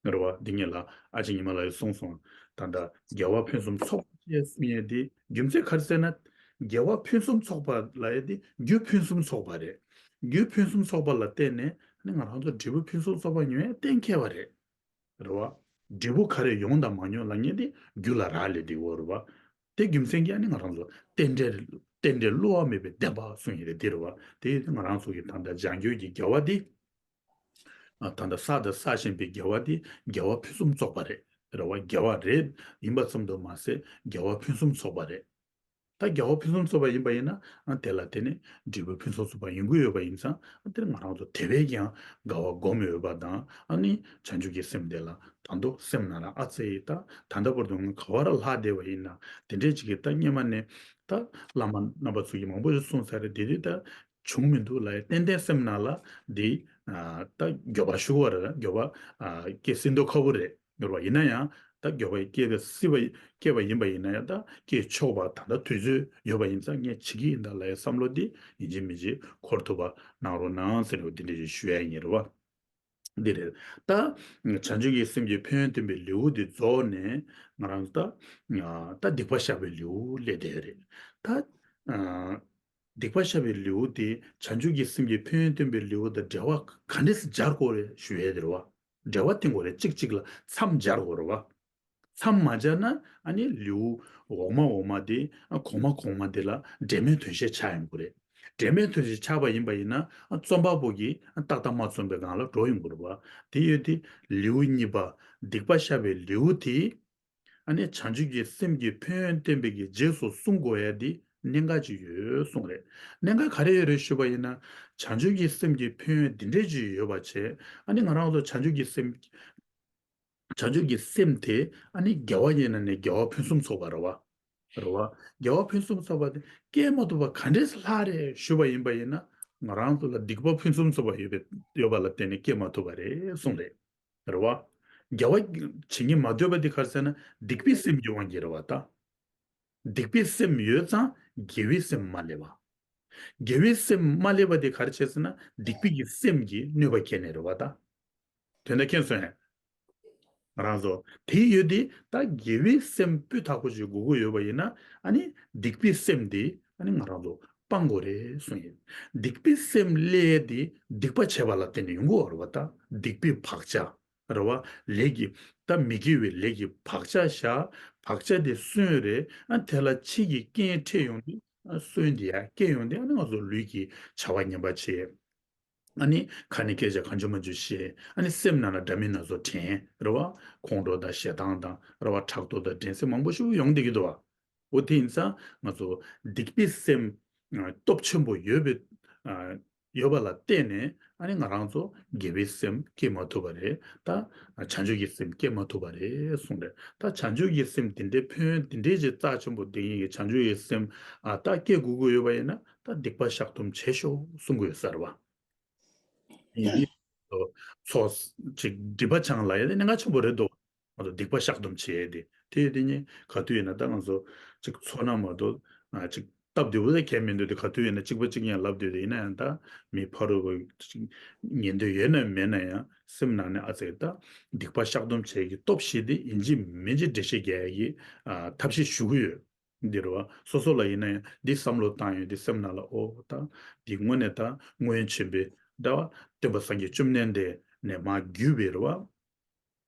རེད་བ། འདི་ཉིད་ལ་ཨ་ཅེ་ཉི་མ་ལགས་ཀྱིས་གསུངས་སོང་། ད་ལྟ་དགེ་བ་ཕུན་སུམ་ཚོགས་པར་བྱེད་གསུང་ཡས་འདི་རྒྱུ་མཚན་ག་རེ་ཟེར་ན། དགེ་བ་ཕུན་སུམ་ཚོགས་པ་ལབ་ཡས་འདི་རྒྱུ་ཕུན་སུམ་ཚོགས་པ་རེད། རྒྱུ་ཕུན་སུམ་ཚོགས་པ་ལ་བརྟེན་ནས་ནི་ང་རང་ཚོ་འབྲས་བུ་ཕུན་སུམ་ཚོགས་པ་ཡོང་ཡས་གཏན་འཁེལ་བ་རེད། རེད་བ། འབྲས་བུ་ག་རེ་ཡོང་དང་མ་ཡོང་ལབ་མཁན་དེ་རྒྱུ་ལ་རག་ལས་དེ་འོ་རེད་བ། དེ་རྒྱུ་མཚན་གྱིས་ནི་ང་རང་ཚོ་རྟེན་འབྲེལ་རྟེན་འབྲེལ་བསླུ་བ་མེད་པའི་བདེན་པ་གསུང་ཡི་རེད་དེ་རེད་བ། དེ་ང་རང་ཚོ་གི་ད་ལྟ་བྱང་ཆུབ་ཀྱི་དགེ་བ་དེ། ཨ། ད་ལྟ་བསགས་དང་བསགས་བཞིན་པའི་དགེ་བ་དེ་དགེ་བ་ཕུན་སུམ་ཚོགས་པ་རེད། རེད་བ། དགེ་བ་རེད་ཡིན་པ་ཙམ་དུ་མ་ཟད་དགེ་བ་ཕུན་སུམ་ཚོགས་པ་རེད། ད་དགེ་བ་ཕུན་སུམ་ཚོགས་པ་ཡིན་པ་ཡིན་ན། ཨ། དེ་ལ་དེ་ནི་འབྲས་བུ་ཕུན་སུམ་ཚོགས་པ་ཡོང་གི་ཡོད་པ་ཡིན་ཙང་། ཨ། དེར་ང་རང་ཚོ་དེ་བས་ཀྱང་དགའ་བ་སྒོམ་ཡོད་པ་དང་། ཨ་ནི་བྱང་ཆུབ་ཀྱི་སེམས་དེ་ལ་ད་དུང་སེམས་ནང་ལ་ཨ་ཙི་ཡི་ད་ད་ལྟ་བར་དུ་ང་ག་བ་ར་ལྷག་བསྡད་པ་ཡིན་ན། དེ་འདྲས་ཅིག་གི་ད་སྔོན་མ་ནས་ད་བླ་མ་རྣམ་པ་ཚོ་གིས་མང་པོ་ཞིག་གསུངས་ཚར་རེད། དེ་དུས་ད་བྱུང་མི་འདུག་ལབ་ཡ་ཏན་ཏན་སེམས་ནང་ལ་འདི། ཨ། ད་འགྱོད་པ་ཞུ་བ་རེད། འགྱོད་པ། ཨ། སྐྱེ་སྲིད་མདོག་ཁ་པོ་རེད། ཡོད་པ་ཡིན་ན་ཡང་། ད་འགྱོད་པ་སྐྱེས་པའི་སྲིད་པ་སྐྱེས་པ་ཡིན་པ་ཡིན་ན་ཡང་། ད་སྐྱེས་ཆོག་པ་ད་ལྟ་དུས་ཚོད་ཡོད་པ་ཡིན་ཙང་ངས་བྱེད་ཀྱི་ཡིན་ད་ལབ་ཡའི་བསམ་བློ་འདི་ཡིན་གཅིག་མིན་གཅིག་འཁོར་ཐུབ་པ་གནང་རོགས་གནང་ཟེར་བ་འདི་འདྲ་ཞིག་ཞུ་ཡ་ཡིན་རེད་བ། འདི་རེད། ད་བྱང་ཆུབ་ཀྱི་སེམས་ཀྱི་ཕན་ཡོན་སྟོན་པའི་ལེའུ་འདི་རྫོགས་ནས་ང་རང་ད་ད་སྡིག་པ་བཤགས་པའི་ལེའུ་སླེབས་བསྡད་ཡོད་རེད། ད་སྡིག་པ་བཤགས་པའི་ལེའུ་དེ་བྱང་ཆུབ་ཀྱི་སེམས་ཀྱི་ཕན་ཡོན་སྟོན་པའི་ལེའུ་དང་འབྲེལ་བ་ག་འདྲས་སེ་སྦྱར་དགོས་རེད་ཞུ་ཡས་དེ་རེད་བ། འབྲེལ་བ་བསྟན་དགོས་རེད། གཅིག་གཅིག་ལ་མཚམས་སྦྱར་དགོས་རེད་བ། མཚམས་མ་སྦྱར་ན་ཨ་ནི་ལེའུ་འོག་མ་འོག་མ་དེ། ཨ། གོང་མ་གོང་མ་དེ་ལ་འབྲེལ་མེད་དོན་བཤད་ཆགས་ཡོང་གི་རེད། འབྲེལ་མེད་དོན་བཤད་ཆགས་པ་ཡིན་པ་ཡིན་ན། ཨ། རྩོམ་པ་པོ་གིས། ཨ། ཏག་ཏག་མ་རྩོམ་པའི་སྒང་ལ་འགྲོ་ཡོང་གི་རེད་བ། དེ་ཡོད་དེ། ལེའུ་གཉིས་པ་སྡིག་པ་བཤགས་པའི་ལེའུ་དེ། ཨ་ནི་བྱང་ཆུབ་ཀྱི་སེམས་ཀྱི་ཕན་ཡོན་བསྟན་པའི་གི་རྗེས་སུ་གསུང་དགོས་ཡ་དེ་གནད་འགག་ཅིག་ཡོད་གསུངས་རེད། གནད་འགག་ག་རེ་ཡོད་རེད་ཞུས་པ་ཡིན་ན། བྱང་ཆུབ་ཀྱི་སེམས་ཀྱི་ཕན་ཡོན་འདི་འདྲས་ཅིག་ཡོད་པ་བྱས། ཨ་ནི་ང་རང་ཚོ་བྱང་ཆུབ་ཀྱི་སེམས། བྱང་ཆུབ་ཀྱི་སེམས་དེ་ཨ་ནི་དགེ་བ་ཡིན་ན་ནི་དགེ་བ་ཕུན་སུམ་ཚོགས་པ་རེད་བ། རེད་བ། དགེ་བ་ཕུན་སུམ་ཚོགས་པ་དེ་སྐྱེས་མ་ཐུབ་པ་ག་འདྲས་སེ་ལྷག་རེད་ཞུས་པ་ཡིན་པ་ཡིན་ན། ང་རང་ཚོ་ལ་སྡིག་པ་ཕུན་སུམ་ཚོགས་པ་ཡོད་པའི་ཡོད་པ་ལ་བརྟེན་ནས་སྐྱེས་མ་ཐུབ་པ་རེད་གསུངས་རེད། རེད་བ། དགེ་བ་བྱེད་སྙིང་མ་འདོད་པ་དེ་ག་རེ་ཟེར་ན་སྡིག་པའི་སེམས་ཀྱི་དབང་གིས་རེད་བ་ད། སྡིག་པའི་སེམས་ཡོད་ཙང་དགེ་བའི་སེམས་མ་སླེབས་པ། དགེ་བའི་སེམས་མ་སླེབས་པ་དེ་ག་རེ་བྱས་ཟེར་ན་སྡིག་པའི་གི་སེམས་ཀྱིས་གནོད་པ་བསྐྱལ་ནས་རེད་བ་ད། དོན་དག་མཁྱེན་སོང་ངས། ང་རང་ཚོ་དེ་ཡོད་དེ་ད་དགེ་བའི་སེམས་སྤུས་དག་པོ་ཞིག་དགོས་ཀྱི་ཡོད་པ་ཡིན་ན། ཨ་ནི་སྡིག་པའི་སེམས་དེ་ཨ་ནི་ང་རང་ཚོ་སྤང་དགོས་རེད་གསུངས་ཡོད། སྡིག་པའི་སེམས་སླེབས་ཡས་དེ་སྡིག་པ་བྱས་པ་ལ་བརྟེན་ནས་ཡོང་གི་ཡོད་རེད་བ་ད། སྡིག་པའི་བག་ཆགས། རེད་བ། ལས་ཀྱི། ད་མི་དགེ་བའི་ལས་ཀྱི་བག་ཆགས་བཞག་བག་ཆགས་དེ་སོན་རེད། ཨ། དེ་ལ་ཕྱི་གི་རྐྱེན་འཕྲད་ཡོང་དུས། ཨ། སོན་དེ་ཡར་སྐྱེ་ཡོང་དུས། ཨ་ནི་ང་ཚོ་ལུས་ཀྱི་བྱ་བ་ངན་པ་བྱེད། ཨ་ནི་ཁ་ནས་སྐད་ཆ་གང་བྱུང་མང་བྱུང་བཤད། ཨ་ནི་སེམས་ནང་ལ་འདྲ་མིན་སྣ་ཚོགས་དྲན། རེད་བ། ཁོང་ཁྲོ་དང་ཞེ་སྡང་དང་། རེད་བ། ཕྲག་དོག་དང་འགྲན་སེམས་མང་པོ་ཞིག་ཡོང་བསྡད་ཀྱི་འདུག་བ། འོ་དེ་ཡིན་ཙང་ང་ཚོ་སྡིག་པའི་སེམས་སྟོབས་ཆེན་པོ་ཡོད་པའི། ཡོད་པ་ལ་བརྟེན་ནས། ཨ་ནི་ང་རང་ཚོ་དགེ་བའི་སེམས་སྐྱེ་མ་ཐུབ་པ་རེད་ད། བྱང་ཆུབ་ཀྱི་སེམས་སྐྱེ་མ་ཐུབ་པ་རེད་གསུངས་རེད། ད་བྱང་ཆུབ་ཀྱི་སེམས་དེ་འདྲའི་ཕན་ཡོན་དེ་འདྲའི་ཅིག་རྩ་ཆེན་པོ་ལྡན་མཁན་གྱི་བྱང་ཆུབ་ཀྱི་སེམས། ཨ། ད་སྐྱེ་དགོས་ཀྱི་ཡོད་པ་ཡིན་ན། ད་སྡིག་པ་བཤགས་སྡོམ་བྱེད་ཤོག་གསུང་གི་ཡོད་ས་རེད་བ། ཡིན་གྱི། ཚོགས་ཅིག་སྒྲིབ་པ་སྦྱང་ལབ་ཡ་དེ་གནད་འགག་ཆེན་པོ་རེད་འདུག་ང་ཚོ་སྡིག་པ་བཤགས་སྡོམ་བྱེད་ཡ་དེ། དེ་ཡོད་དེ་ནི་ག་དུས་ཡིན་ན་ད་ང་ཚོ་ཅིག་ཚོར་ན་མ་གཏོགས། ཨ། ཅིག་སྟབས་བདེ་པོ་ད་གང་ཡང་མི་འདུག་དེ། ག་དུས་ཡིན་ན་གཅིག་པ་གཅིག་ཡང་ལབ་སྡོད་དེ། ཡིན་ན་ཡང་ད་མི་ཕ་རོལ་པོ་ཅིག་ཉན་འདོད་ཡོད་ན་མེད་ན་ཡང་། སེམས་ནང་ནས་ཨ་ཙི་ད་སྡིག་པ་བཤགས་སྡོམ་བྱེད་ཀྱི་སྟོབས་ཤིག་དེ་ཡིན་གཅིག་མིན་གཅིག་འགྲེལ་བཤད་རྒྱག་ཡ་གི། ཨ། ཐབས་ཤེས་ཞུ་གི་ཡོད། འདི་རེད་བ། སོ་སོ་ལ་ཡིན་ན་ཡང་འདི་བསམ་བློ་བཏང་ཡོང་དུས་སེམས་ནང་ལ། ཨོ། ད་འདི་དངོས་གནས་ད་སྔོན་བྱོན་པའི་ཟླ་བ་སྟོན་པ་སངས་རྒྱས་བཅོམ་ལྡན་འདས་ནས་མར་བརྒྱུད་པའི། རེད་བ།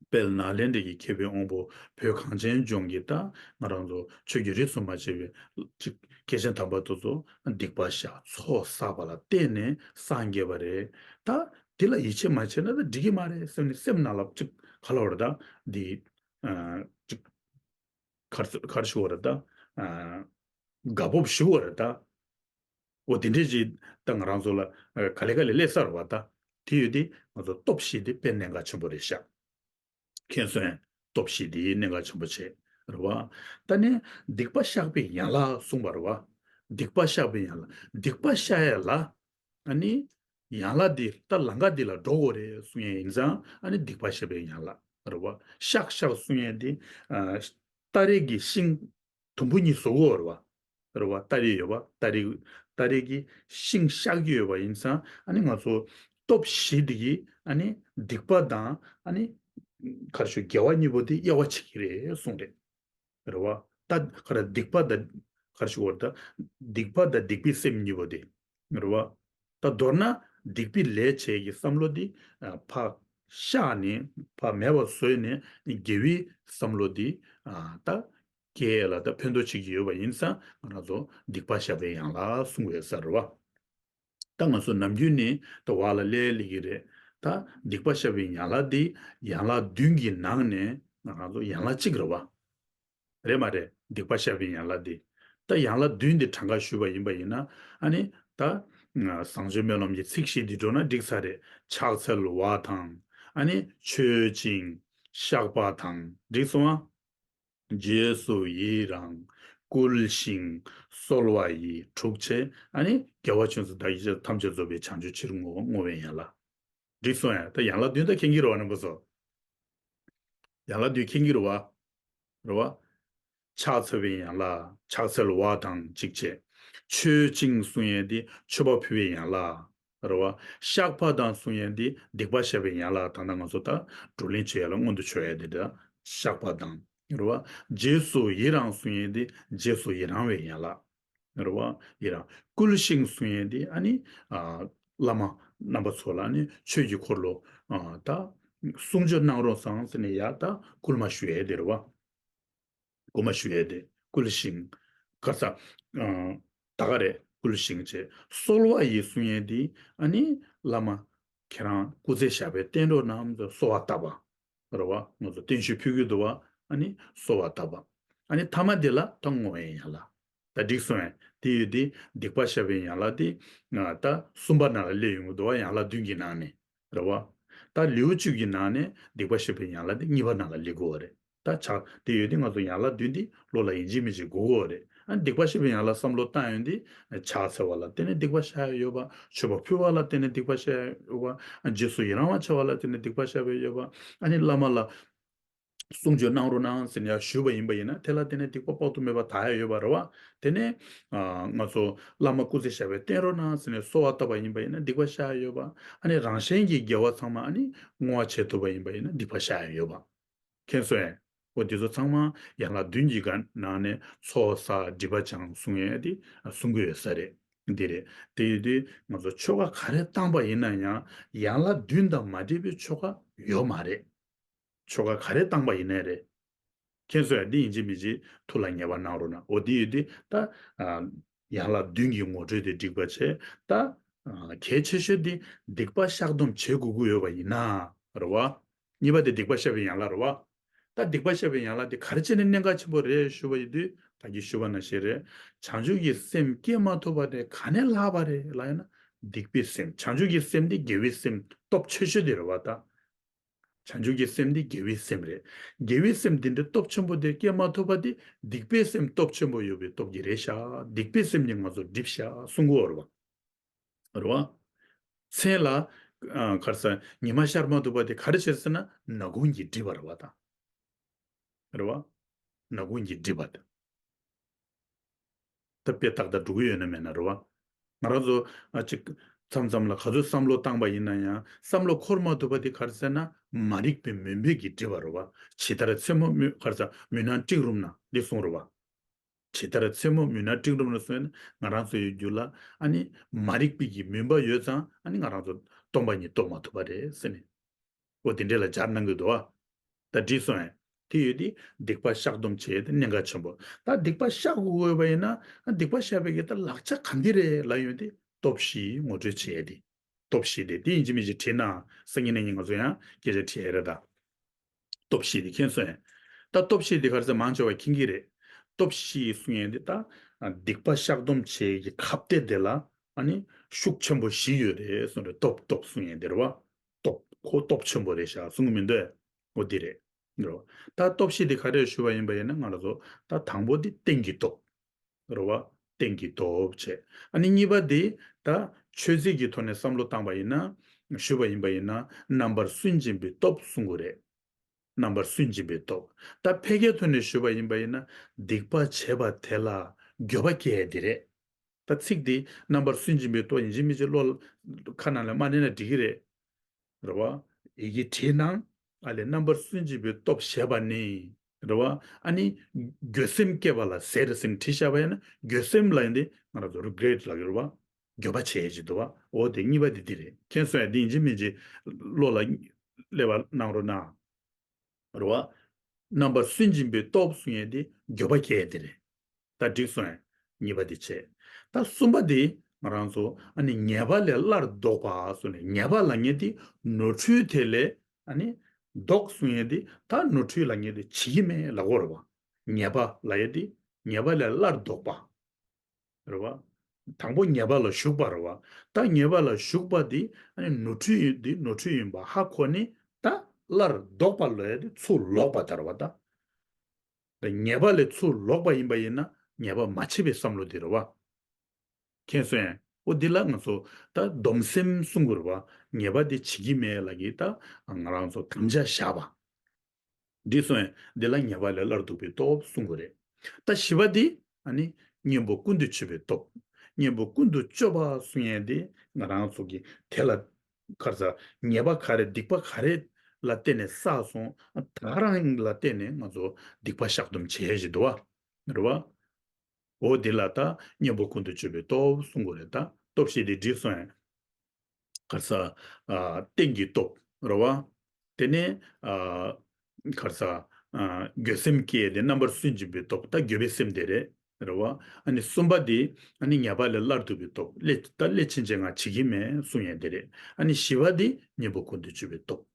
དཔལ་ནཱ་ལེནྡྲ་གི་མཁས་པའི་དབང་པོ་བོད་གངས་ཅན་ལྗོངས་ཀྱི་ད་ང་རང་ཚོ་ཆོས་ཀྱི་རིས་སུ་མ་ཆད་པའི་ཅིག་སྐྱེས་ཆེན་དམ་པ་དེ་ཚོ་སྡིག་པ་བཤགས། ཚོགས་བསགས་པ་ལ་བརྟེན་ནས་སངས་རྒྱས་པ་རེད། ད་འདི་ལ་ཡིད་ཆེས་མ་བྱས་ན་ད་འགྲིག་གི་མ་རེད་བསམ་ནས་སེམས་ནང་ལ་ཅིག་ག་ལབ་དགོས་རེད། ད་འདི། ཨ། ཅིག་ག་རེ་ག་རེ་ཞུ་བ་རེད་ད། ཨ། དགའ་སྤོབས་ཞུ་བ་རེད་ད། འོ་དེ་འདྲས་ཅིག་ད་ང་རང་ཚོ་ལ། ཨ། ག་ལེ་ག་ལེ་སླེབས་ས་རེད་བ་ད། དེ་ཡོད་དེ་ང་ཚོ་སྟོབས་ཤིག་དེ་དཔེ་གནད་འགག་ཆེན་པོ་རེད་ཤག་མཁྱེན་སོང་ངས། སྟོབས་ཤིག་དེ་གནད་འགག་ཆེན་པོ་བྱེད། རེད་བ། ད་ནི་སྡིག་པ་བཤགས་པའི་ཡན་ལག་གསུངས་པ་རེད་བ། སྡིག་པ་བཤགས་པའི་ཡན་ལག་སྡིག་པ་བཤགས་ཡ་ལ། ཨ་ནི་ཡན་ལག་འདི་ད་ལམ་ཁ་འདི་ལ་འགྲོ་དགོས་རེད་གསུང་ཡས་ཡིན་ཙང་། ཨ་ནི་སྡིག་པ་བཤགས་པའི་ཡན་ལག་རེད་བ། བཤགས་བཤགས་གསུང་ཡས་འདི། ཨ། སྟ་རེ་གི་ཤིང་ དུམ་བུ་གཉིས་བཟོ་དགོས་རེད་བ། རེད་བ། སྟ་རེ་ཡོད་བ། སྟ་རེ། སྟ་རེ་གི་ཤིང་གཤག་རྒྱུ་ཡོད་བ་ཡིན་ཙང་ཨ་ནི་ང་ཚོ་སྟོབས་བཞི་འདི་གི་ཨ་ནི་སྡིག་པ་དང་ཨ་ནི་ག་རེ་ཞུ་དགེ་བ་གཉིས་པོ་དེ་དབྱེ་བ་ཕྱེ་གི་རེད་གསུངས་རེད། རེད་བ། ད་ག་རེ་སྡིག་པ་དང་ག་རེ་ཞུ་དགོས་རེད། ད་སྡིག་པ་དང་སྡིག་པའི་སེམས་གཉིས་པོ་དེ། རེད་བ། ད་མདོར་ན་སྡིག་པའི་ལས་བྱེད་ཀྱི་བསམ་བློ་འདི་ཕར་བཤགས་ནས་ཕར་མེད་པར་བཟོས་ནས་དགེ་བའི་བསམ་བློ་འདི་ད་སྐྱེ་ལ་ད་ཕན་ཐོགས་བྱེད་ཀྱི་ཡོད་པ་ཡིན་ཙང་ང་རང་ཚོ་སྡིག་པ་བཤགས་པའི་ཡན་ལག་གསུང་གི་ཡོད་ས་རེད་བ། ད་ང་ཚོ་ནམ་རྒྱུན་ནས་ད་བག་ལ་ལས་ལས་ཀྱི་རེད། ད་སྡིག་པ་བཤགས་པའི་ཡན་ལག་འདི་ཡན་ལག་བདུན་གྱི་ནང་ནས་ང་རང་ཚོ་ཡན་ལག་གཅིག་རེད་བ། རེད་མ་རེད། སྡིག་པ་བཤགས་པའི་ཡན་ལག་འདི། ད་ཡན་ལག་བདུན་འདི་གྲངས་ཀ་ཞུས་པ་ཡིན་པ་ཡིན་ན་ཨ་ནི་ད་བཟང་སྤྱོད་སྨོན་ལམ་གྱི་ཚིག་བཞི་འདི་འགྲོ་ན་འགྲིག་ས་རེད། ཕྱག་འཚལ་བ་དང་ཨ་ནི་མཆོད་ཅིང་བཤགས་པ་དང་འགྲིག་སོང་ཨ། རྗེས་སུ་ཡི་རང་བསྐུལ་ཞིང་གསོལ་བ་ཡི་དྲུག་བྱས་ཨ་ནི་དགེ་བ་ཆོས་སུ་བདག་གིས་ཐམས་ཅད་རྫོགས་པའི་བྱང་ཆུབ་ཕྱིར་བསྔོ་བ་བསྔོ་བའི་ཡན་ལག་འགྲིག་སོང་ཡ། ད་ཡན་ལག་བདུན་ད་མཁྱེན་གྱི་རེད་བ་རྣམ་པ་ཚོ། ཡན་ལག་བདུན་མཁྱེན་གྱི་རེད་བ། རེད་བ། ཕྱག་འཚལ་བའི་ཡན་ལག་ཕྱག་འཚལ་བ་དང་གཅིག་བྱས། མཆོད་ཅིང་གསུང་ཡས་དེ་མཆོད་པ་ཕུལ་བའི་ཡན་ལག་རེད་བ། བཤགས་པ་དང་གསུང་ཡས་དེ་སྡིག་པ་བཤགས་པའི་ཡན་ལག་ད་ལྟ་ང་ཚོ་ད་བགྲོ་གླེང་བྱེད་ཡས་ལ་མངོན་དུ་བྱེད་ཡས་དེ་འདྲ་བཤགས་པ་དང་རེད་བ། རྗེས་སུ་ཡི་རང་གསུང་ཡས་དེ་རྗེས་སུ་ཡི་རང་བའི་ཡན་ལག་རེད་བ། ཡི་རང་། བསྐུལ་ཞིང་གསུང་ཡས་དེ་ཨ་ནི་ཨ་བླ་མ་རྣམ་པ་ཚོ་ལ་ནི་ཆོས་ཀྱི་འཁོར་ལོ་ཨ་ད་གསུང་ཆོས་གནང་རོགས་གནང་ཟེར་ནས་ཡ་ད་བསྐུལ་མ་ཞུ་ཡས་དེ་རེད་བ། བསྐུལ་མ་ཞུ་ཡས་དེ་བསྐུལ་ཞིང་། ག་ས་ཨ་ད་ག་རེད། བསྐུལ་ཞིང་བྱས། གསོལ་བ་ཡི་གསུང་ཡས་དེ་ཨ་ནི་བླ་མ་ཁྱེད་རང་སྐུ་ཚེ་ཞབས་པད་བརྟན་རོགས་གནང་ཟེར་གསོལ་བ་བཏབ་པ། རེད་བ། ང་ཚོ་བརྟན་བཞུགས་ཕུལ་གྱི་འདུག་བ། ཨ་ནི་གསོལ་བ་བཏབ་པ། ཨ་ནི་ཐ་མ་དེ་ལ་ད་བསྔོ་བའི་ཡན་ལག་ད་འགྲིག་སོང་ཡ། དེ་ཡོད་དེ་སྡིག་པ་བཤགས་པའི་ཡན་ལག་དེ་ང་ད་གསུམ་པ་ནང་ལ་སླེབས་ཡོང་གི་འདུག་བ། ཡན་ལག་བདུན་གྱི་ནང་ནས་རེད་བ། ད་ལེའུ་བཅུ་གི་ནང་ནས་སྡིག་པ་བཤགས་པའི་ཡན་ལག་དེ་གཉིས་པ་ནང་ལ་སླེབས་དགོས་བ་རེད། ད་ཆགས་དེ་ཡོད་དེ་ང་ཚོ་ཡན་ལག་བདུན་དེ་བློ་ལ་ཡིན་གཅིག་མིན་གཅིག་དགོས་དགོས་བ་རེད། ཨ་སྡིག་པ་བཤགས་པའི་ཡན་ལག་བསམ་བློ་བཏང་ཡོང་དུས་ཕྱག་འཚལ་བ་ལ་བརྟེན་ནས་སྡིག་པ་བཤགས་ཡ་ཡོད་པ། མཆོད་པ་ཕུལ་བ་ལ་བརྟེན་ནས་སྡིག་པ་བཤགས་ཡ་ཡོད་པ། ཨ་རྗེས་སུ་ཡི་རང་བ་བྱ་བ་ལ་བརྟེན་ནས་སྡིག་པ་བཤགས་པ་ཡོད་པ། ཨ་ནི་བླ་མ་ལ་གསུང་ཆོས་གནང་རོགས་གནང་ཟེར་ནས་ཡར་ཞུས་པ་ཡིན་པ་ཡིན་ན་དེ་ལ་བརྟེན་ནས་སྡིག་པ་དཔག་ཏུ་མེད་པ་དག་ཡ་ཡོད་པ་རེད་བ། དེ་ནས་ཨ་ང་ཚོ་བླ་མ་སྐུ་ཚེ་ཞབས་པད་བརྟན་རོགས་གནང་ཟེར་ནས་གསོལ་བ་བཏབ་པ་ཡིན་པ་ཡིན་ན་སྡིག་པ་བཤགས་ཡ་ཡོད་པ། ཨ་ནི་རང་གཞན་གྱི་དགེ་བ་ཚང་མ་ཨ་ནི་བསྔོ་བ་བྱེད་ཐུབ་པ་ཡིན་པ་ཡིན་ན་སྡིག་པ་བཤགས་ཡ་ཡོད་པ། མཁྱེན་སོང་ངས། འོ་དེ་ཚོ་ཚང་མ་ཡན་ལག་བདུན་གྱི་སྒང་ནང་ནས་ཚོགས་བསགས་སྒྲིབ་པ་སྦྱང་གསུང་ཡས་དེ་གསུང་གི་ཡོད་ས་རེད། འདི་རེད། དེ་ཡོད་དུས་ང་ཚོ་ཆོ་ག་ག་རེ་བཏང་པ་ཡིན་ན་ཡང་ཡན་ལག་བདུན་དང་མ་འབྲེལ་བའི་ཆོ་ག་ཡོད་མ་རེད། ཆོ་ག་ག་རེ་བཏང་པ་ཡིན་ནའི་རེད། མཁྱེན་སོང་ངས། འདི་ཡིན་གཅིག་མིན་གཅིག་ཐུགས་ལ་ངེས་པ་གནང་རོགས་གནང་། འོ་དེ་ཡོད་དུས་ད་ཡན་ལག་བདུན་གྱི་ངོ་སྤྲོད་དེ་འགྲིག་པ་བྱས། ད་གལ་ཆེ་ཤོས་དེ་སྡིག་པ་བཤགས་སྡོམ་བྱེད་དགོས་ཀྱི་ཡོད་པ་ཡིན་ན་རེད་བ། གཉིས་པ་དེ་སྡིག་པ་བཤགས་པའི་ཡན་ལག་རེད་བ། ད་སྡིག་པ་བཤགས་པའི་ཡན་ལག་དེ་ག་རེ་བྱས་ནས་གནད་འགག་ཆེན་པོ་རེད་ཞུ་བ་ཡིན་དུས་ད་གིན་ཞུས་པ་ནང་བཞིན་རེད། བྱང་ཆུབ་ཀྱི་སེམས་སྐྱེ་མ་ཐུབ་པ་དེ་ག་ནས་ལྷག་པ་རེད་ལབ་ཡོད་ན་སྡིག་པའི་སེམས། བྱང་ཆུབ་ཀྱི་སེམས་དེ་དགེ་བའི་སེམས་སྟོབས་ཆེ་ཤོས་དེ་རེད་བ་ད། བྱང་ཆུབ་ཀྱི་སེམས་དེ་དགེ་བའི་སེམས་རེད། དགེ་བའི་སེམས་དེ་འདྲའི་སྟོབས་ཆེན་པོ་དེ་སྐྱེ་མ་ཐུབ་པ་དེ་སྡིག་པའི་སེམས་སྟོབས་ཆེན་པོ་ཡོད་པའི་སྟོབས་ཀྱིས་རེད་ཤག་སྡིག་པའི་སེམས་ཀྱིས་ང་ཚོ་སྒྲིབ་ཤག་གསུང་གི་ཡོད་རེད་བ། རེད་བ། མཚན་ལ་ཨ་ག་རེ་ཟེར་ཉི་མ་ཤར་མ་ཐུབ་པ་དེ་ག་རེ་བྱས་ཟེར་ན་ནག་ཁུང་གིས་བསྒྲིབས་པ་རེད་བ་ད། རེད་བ། ནག་ཁུང་གིས་བསྒྲིབས་པ་དེ། ད་དཔེ་ཏག་ཏག་འགྲོ་གི་ཡོད་ན་མེད་ན་རེད་བ། ང་རང་ཚོ་ཨ་ཅིག་མཚམས་མཚམས་ལ་ག་ཚོད་བསམ་བློ་བཏང་པ་ཡིན་ན་ཡང་བསམ་བློ་འཁོར་མ་ཐུབ་པ་དེ་ག་རེ་ཟེར་ན་མ་རིག་པའི་མུན་པས་ཀྱིས་བསྒྲིབས་པ་རེད་བ། ཇི་ལྟར་མཚན་མོ་མུན་ག་རེ་ཟེར་མུན་ནག་སྤྲིན་རུམ་ན་འདི་གསུངས་རེད་བ། ཇི་ལྟར་མཚན་མོ་མུན་ནག་སྤྲིན་རུམ་ན་གསུངས་ན་ང་རང་ཚོ་ཡི་རྒྱུད་ལ་ཨ་ནི་མ་རིག་པའི་གི་མུན་པ་ཡོད་ཙང་ཨ་ནི་ང་རང་ཚོ་སྟོང་པ་ཉིད་རྟོགས་མ་ཐུབ་པ་རེད་ཟེར་ནས། འོ་དེ་འདྲས་ལ་སྦྱར་གནང་གི་འདུག་བ། ད་འགྲིག་སོང་ངས། དེ་ཡོད་དེ་སྡིག་པ་བཤགས་སྡོམ་བྱེད་ཡས་དེ་གནད་འགག་ཆེན་པོ། ད་སྡིག་པ་བཤགས་དགོས་པ་ཡིན་ན་སྡིག་པ་བཤགས་པའི་གི་ད་ལག་ཆ་ག་འདི་རེད་ལབ་ཡོང་དེ་སྟོབས་བཞི་ངོ་སྤྲོད་བྱེད་ཡས་དེ། སྟོབས་བཞི་དེ་དེ་ཡིན་གཅིག་མིན་གཅིག་བྲིས་ན་སང་ཉིན་གནངས་ཉིན་ང་ཚོ་ཡང་སྐད་ཆ་དྲི་ཡས་རེད་ད། སྟོབས་བཞི་དེ་མཁྱེན་སོང་ངས། ད་སྟོབས་བཞི་དེ་ག་རེ་ཟེར་མང་ཆེ་བ་མཁྱེན་གི་རེད། སྟོབས་བཞི་གསུང་ཡས་དེ་ད་སྡིག་པ་བཤགས་སྡོམ་བྱེད་ཡས་ཀྱི་ཁ་གཏད་དེ་ལ་ཨ་ནི་ཤུགས་ཆེན་པོ་བཞི་ཡོད་རེད་གསུངས་རེད། སྟོབས་སྟོབས་གསུང་ཡས་དེ་རེད་བ། སྟོབས་ཁོ་སྟོབས་ཆེན་པོ་རེད་ཤག་གསུང་གི་མི་འདུག་འོ་འདི་རེད། འགྲོ། ད་སྟོབས་བཞི་དེ་ག་རེ་ཞུ་བ་ཡིན་པ་ཡིན་ན་ང་རང་ཚོ་ད་དང་པོ་དེ་རྟེན་གྱི་སྟོབས། རེད་བ། རྟེན་གྱི་སྟོབས་བྱས། ཨ་ནི་གཉིས་པ་དེ་ད་ཆོས་ཚིག་གི་ཐོག་ནས་བསམ་བློ་བཏང་པ་ཡིན་ན་ཞུ་བ་ཡིན་པ་ཡིན་ན་རྣམ་པར་སུན་འབྱིན་པའི་སྟོབས་གསུང་གི་རེད། རྣམ་པར་སུན་འབྱིན་པའི་སྟོབས། ད་ཕལ་སྐད་ཐོག་ནས་ཞུས་པ་ཡིན་པ་ཡིན་ན། སྡིག་པ་བྱས་པ་དེ་ལ་འགྱོད་པ་སྐྱེ་ཡ་དེ་རེད། ད་ཚིག་འདི་རྣམ་པར་སུན་འབྱིན་པའི་སྟོབས། ཡིན་གཅིག་མིན་གཅིག་བློ་ལ་ཁ་ནང་ལ་མ་ནས་ན་འགྲིག་གི་རེད། རེད་བ། ཡི་གེ་བྲིས་ན། ཨ་ལས། རྣམ་པར་སུན་འབྱིན་པའི་སྟོབས་ཞེས་པ་ནི། རེད་བ། ཨ་ནི། འགྱོད་སེམས་སྐྱེ་བ་ལ་ཟེར་ཟིན་བྲིས་བཞག་པ་ཡིན་ན། འགྱོད་སེམས་ལ་ཡིན་ཏེ་ང་རང་ཚོ་རི་གྷི་རེ་ཊི་ལབ་ཀྱི་རེད་བ། འགྱོད་པ་བྱེད་ཡས་ཅིག་འདུག་བ། འོ་དེ་གཉིས་པ་དེ་འདི་རེད། མཁྱེན་སོང་ཡ། འདི་ཡིན་གཅིག་མིན་གཅིག་བློ་ལ་སླེབས་པ་གནང་རོགས་གནང་། རེད་བ། རྣམ་པར་སུན་འབྱིན་པའི་སྟོབས་གསུང་ཡས་དེ་འགྱོད་པ་སྐྱེ་ཡས་དེ་རེད། ད་འགྲིག་སོང་ཡ། གཉིས་པ་དེ་བྱས། ད་གསུམ་པ་དེ་ང་རང་ཚོ་ཨ་ནི་ཉེས་པ་ལས་སླར་ལྡོག་པ་གསུངས་ནས། ཉེས་པ་ལབ་མཁན་དེ་ནོར་འཁྲུལ་དེ་ལས་ཨ་ནི་ལྡོག་གསུང་ཡས་དེ། ད་ནོར་འཁྲུལ་ལབ་མཁན་དེ་བྱེད་ཀྱི་མེད་ལབ་དགོས་རེད་བ། ཉེས་པ་ལབ་ཡས་དེ་ཉེས་པ་ལས་སླར་ལྡོག་པ། རེད་བ། དང་པོ་ཉེས་པ་ལ་ཞུགས་པ་རེད་བ། ད་ཉེས་པ་ལ་ཞུགས་པ་འདི་ཨ་ནི་ནོར་འཁྲུལ་ཡིན། འདི་ནོར་འཁྲུལ་ཡིན་པ་ཧ་གོ་ནས། ད་སླར་ལྡོག་པ་ལབ་ཡ་དེ་ཚུར་ལོག་པ་དེ་རེད་བ་ད། ད་ཉེས་པ་ལས་ཚུར་ལོག་པ་ཡིན་པ་ཡིན་ན་ཉེས་པ་མ་བྱས་པའི་བསམ་བློ་དེ་རེད་བ། མཁྱེན་སོང་ཡ། འོ་འདི་ལ་ང་ཚོ་ད་སྡོམ་སེམས་གསུང་གི་རེད་བ། ཉེས་པ་དེ་བྱེད་ཀྱི་མེད་ལབ་ཀྱི་ད་ང་རང་ཚོ་དམ་བཅའ་བཞག་པ། འདི་སོང་ཡ། འདི་ལ་ཉེས་པ་ལས་སླར་ལྡོག་པའི་སྟོབས་གསུང་གི་རེད། ད་བཞི་པ་འདི་ཨ་ནི་གཉེན་པོ་ཀུན་ཏུ་སྤྱོད་པའི་སྟོབས། གཉེན་པོ་ཀུན་ཏུ་སྤྱོད་པ་གསུང་ཡས་འདི་ང་རང་ཚོ་གི་དེ་ལ་ག་རེ་ཟ། ཉེས་པ་ག་རེ་སྡིག་པ་ག་རེ་ལ་བརྟེན་ནས་བསགས་སོང་། ད་ག་རང་ལ་བརྟེན་ནས་ང་ཚོ་སྡིག་པ་བཤགས་སྡོམ་བྱེད་ཡས་ཞིག་འདུག་བ། རེད་བ། འོ་འདི་ལ་ད་གཉེན་པོ་ཀུན་ཏུ་སྤྱོད་པའི་སྟོབས་གསུང་གི་རེད། ད་སྟོབས་བཞི་འདི་འགྲིག་སོང་ཡ། ག་རེ་ཟ། ཨ། རྟེན་གྱི་སྟོབས་རེད་བ། དེ་ནས་ཨ། ག་རེ་ཟ། ཨ། འགྱོད་སེམས་སྐྱེས་ཏེ་རྣམ་པར་སུན་འབྱིན་པའི་སྟོབས། ད་འགྱོད་པའི་སེམས་དེ་རེད། རེད་བ། ཨ་ནི་གསུམ་པ་དེ་ཨ་ནི་ཉེས་པ་ལས་སླར་ལྡོག་པའི་སྟོབས། སླད་ད་སླད་ཕྱིན་ཆད་ང་བྱེད་ཀྱི་མེད་གསུང་ཡས་དེ་རེད། ཨ་ནི་བཞི་པ་དེ་གཉེན་པོ་ཀུན་ཏུ་སྤྱོད་པའི་སྟོབས།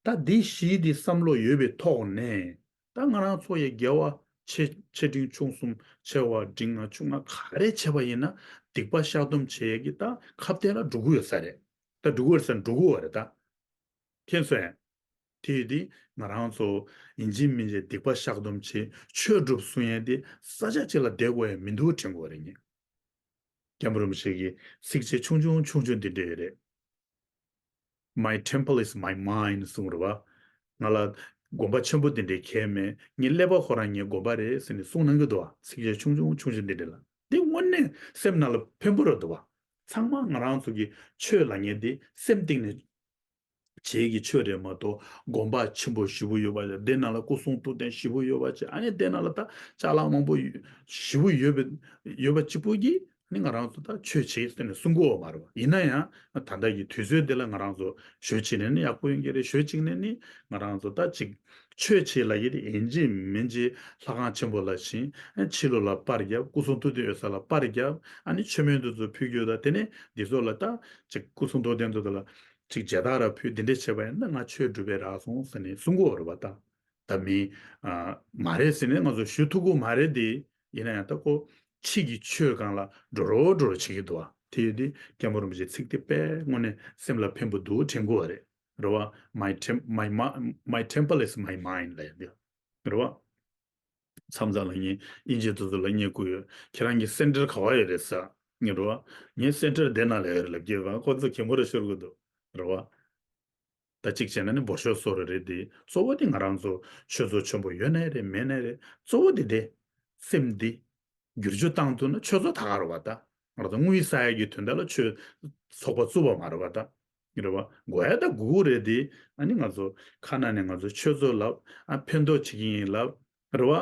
ད་འདི་བཞི་དེ་བསམ་བློ་ཡོད་པའི་ཐོག་ནས། ད་ང་རང་ཚོ་ཡི་དགེ་བ་ཆེ་ཆེ་འབྲིང་ཆུང་གསུམ། ཆེ་བ་འབྲིང་ལྔ་ཆུང་ལྔ་ག་རེ་བྱས་པ་ཡིན་ན། སྡིག་པ་བཤགས་སྡོམ་བྱེད་ཡས་ཀྱི་ད་ཁ་གཏད་ལ་འགྲོ་གི་ཡོད་ས་རེད། ད་འགྲོ་གི་ཡོད་ས་འགྲོ་གི་ཡོད་རེད་ད། མཁྱེན་སོང་ཡ། དེ་ཡིན་དུས་ང་རང་ཚོ་ཡིན་གཅིག་མིན་གཅིག་སྡིག་པ་བཤགས་སྡོམ་བྱེད། ཆོས་སྒྲུབ་གསུང་ཡས་དེ་ས་ཆ་གཅིག་ལ་བསྡད་དགོས་ཡ་མི་འདུག་དྲན་དགོས་རེད་ངས། སྐྱབས་མགོན་རིན་པོ་ཆེ་གི་ཚིགས་བཅད་ཆུང་ཆུང་ཆུང་ཆུང་འདི་འདྲ་ཡོད་རེད། My temple is my mind གསུངས་རེད་བ། ང་ལ་དགོན་པ་ཆེན་པོ་འདི་འདྲའི་གལ་མེད། ངའི་ཀླད་པ་ཁོ་རང་ངའི་དགོན་པ་རེད་ཟེར་ནས་གསུང་གནང་གི་འདུག་བ། ཚིགས་བཅད་ཆུང་ཆུང་ཆུང་ཆུང་འདི་འདྲ་ལ། འདི་དངོས་གནས་སེམས་ནང་ལ་ཕན་པོ་རེད་འདུག་བ། ཚང་མ་ང་རང་ཚོ་གི་ཆོས་ལབ་མཁན་འདི་སེམས་གཏིང་ནས་བྱེད་ཀྱི་ཆོས་རེད་མ་གཏོགས། དགོན་པ་ཆེན་པོ་ཞེ་པོ་ཡོད་པ་ཅིག། དེ་ནང་ལ་སྐུ་གསུང་ཐུགས་རྟེན་ཞེ་པོ་ཡོད་པ་ཅིག། ཨ་ནི་དེ་ནང་ལ་ད་ཅ་ལག་མང་པོ་ཡོད་ཞེ་པོ་ཡོད་པ་ཡོད་པ་གཅིག་པུ་གིས། ནི་ང་རང་ཚོ་ད་ཆོས་བྱེད་ཟེར་ནས་གསུང་གི་ཡོད་མ་རེད་བ། ཡིན་ན་ཡང་ད་ལྟ་གི་དུས་ཚོད་འདི་ལ་ང་རང་ཚོ་ཞོལ་ཕྱིན་ནས་ནི་ཡག་པོ་ཡོང་གི་རེད། ཞོལ་གཅིག་ནས་ནི་ང་རང་ཚོ་ད་ཅིག་ཆོས་བྱེད་ལབ་ཀྱི་དེ་ཡིན་གཅིག་མིན་གཅིག་ལྷ་ཁང་ཆེན་པོ་ལ་ཕྱིན། ཕྱི་ལོགས་ལ་པར་བརྒྱབ། སྐུ་གསུང་ཐུགས་རྟེན་ཡོད་ས་ལ་པར་བརྒྱབ། ཨ་ནི་མཆོད་མེ་འདི་ཚོ་ཕུལ་རྒྱུ་དང་། དེ་ནས་འདི་ཚོ་ལ་ད་ཅིག་སྐུ་གསུང་ཐུགས་རྟེན་འདི་ཚོ་ལ་ཅིག་མཇལ་དར་ར་ཕུལ། འདི་འདྲས་བྱས་པ་ཡིན་ན་ང་ཆོས་སྒྲུབ་པ་རག་སོང་ཟེར་ནས་གསུང་གི་ཡོད་རེད་བ་ད། ད་མི་ཨ་མ་རེད་ཟེར་ནས་ང་ཚོ་ཞུ་ཐུབ་ཀྱི་མ་རེད་དེ། ཡིན་ན་ཡང་ད་ཁོ་ཕྱི་གི་ཆོས་སྒང་ལ་འགྲོ་རོགས་འགྲོ་རོགས་བྱེད་ཀྱི་འདུག་བ། དེ་ཡོད་དུས་སྐྱབས་མགོན་རིན་པོ་ཆེའི་ཚིག་དེ་དཔེ་དངོས་གནས་སེམས་ལ་ཕན་པོ་འདུག་དྲན་གྱི་ཡོད་རེད། རེད་བ། My tem- my ma- my temple is my mind ལབ་ཡ་འདི། རེད་བ། མཚམས་མཚམས་ལ་ངས་དབྱིན་ཇི་དེ་ཚོ་ལ་བསྙད་བཀུར་ཡོད། ཁྱེད་རང་གི་སེན་ཊར་ག་པར་ཡོད་རེད་ཟེར། ངས་རེད་བ། ངའི་སེན་ཊར་དེ་ནང་ལ་ཡོད་རེད་ལབ་ཀྱི་ཡོད། ཁོ་ཚོ་གད་མོ་རེ་ཤོར་གྱི་འདུག། རེད་བ། ད་གཅིག་བྱས་ན་ནི་འབོར་ཤོག་བཟོ་རེ་རེད་དེ། གཙོ་བོ་དེ་ང་རང་ཚོ་ཆོས་ཚོགས་ཆེན་པོ་ཡོད་ནའི་རེད་མེད་ནའི་རེད། གཙོ་བོ་དེ་དེ་སེམས་འདི་བསྒྱུར་བཅོས་བཏང་ཐུབ་ན་ཆོས་ཚོགས་ད་ག་རེད་བ་ད། ང་རང་ཚོ་དངུལ་བསགས་ཡ་གི་དོན་དག་ལ་ཆོས་ཚོགས་པ་བཙུགས་པ་མ་རེད་བ་ད། རེད་བ། དགོས་ཡ་ད་དགོས་ཀྱི་རེད་དེ། ཨ་ནི་ང་ཚོ་ཁ་ནང་ནས་ང་ཚོ་ཆོས་ཚོགས་ལབ། ཨ་ཕན་ཐོགས་བྱེད་ཀྱི་ཡིན་ལབ། རེད་བ།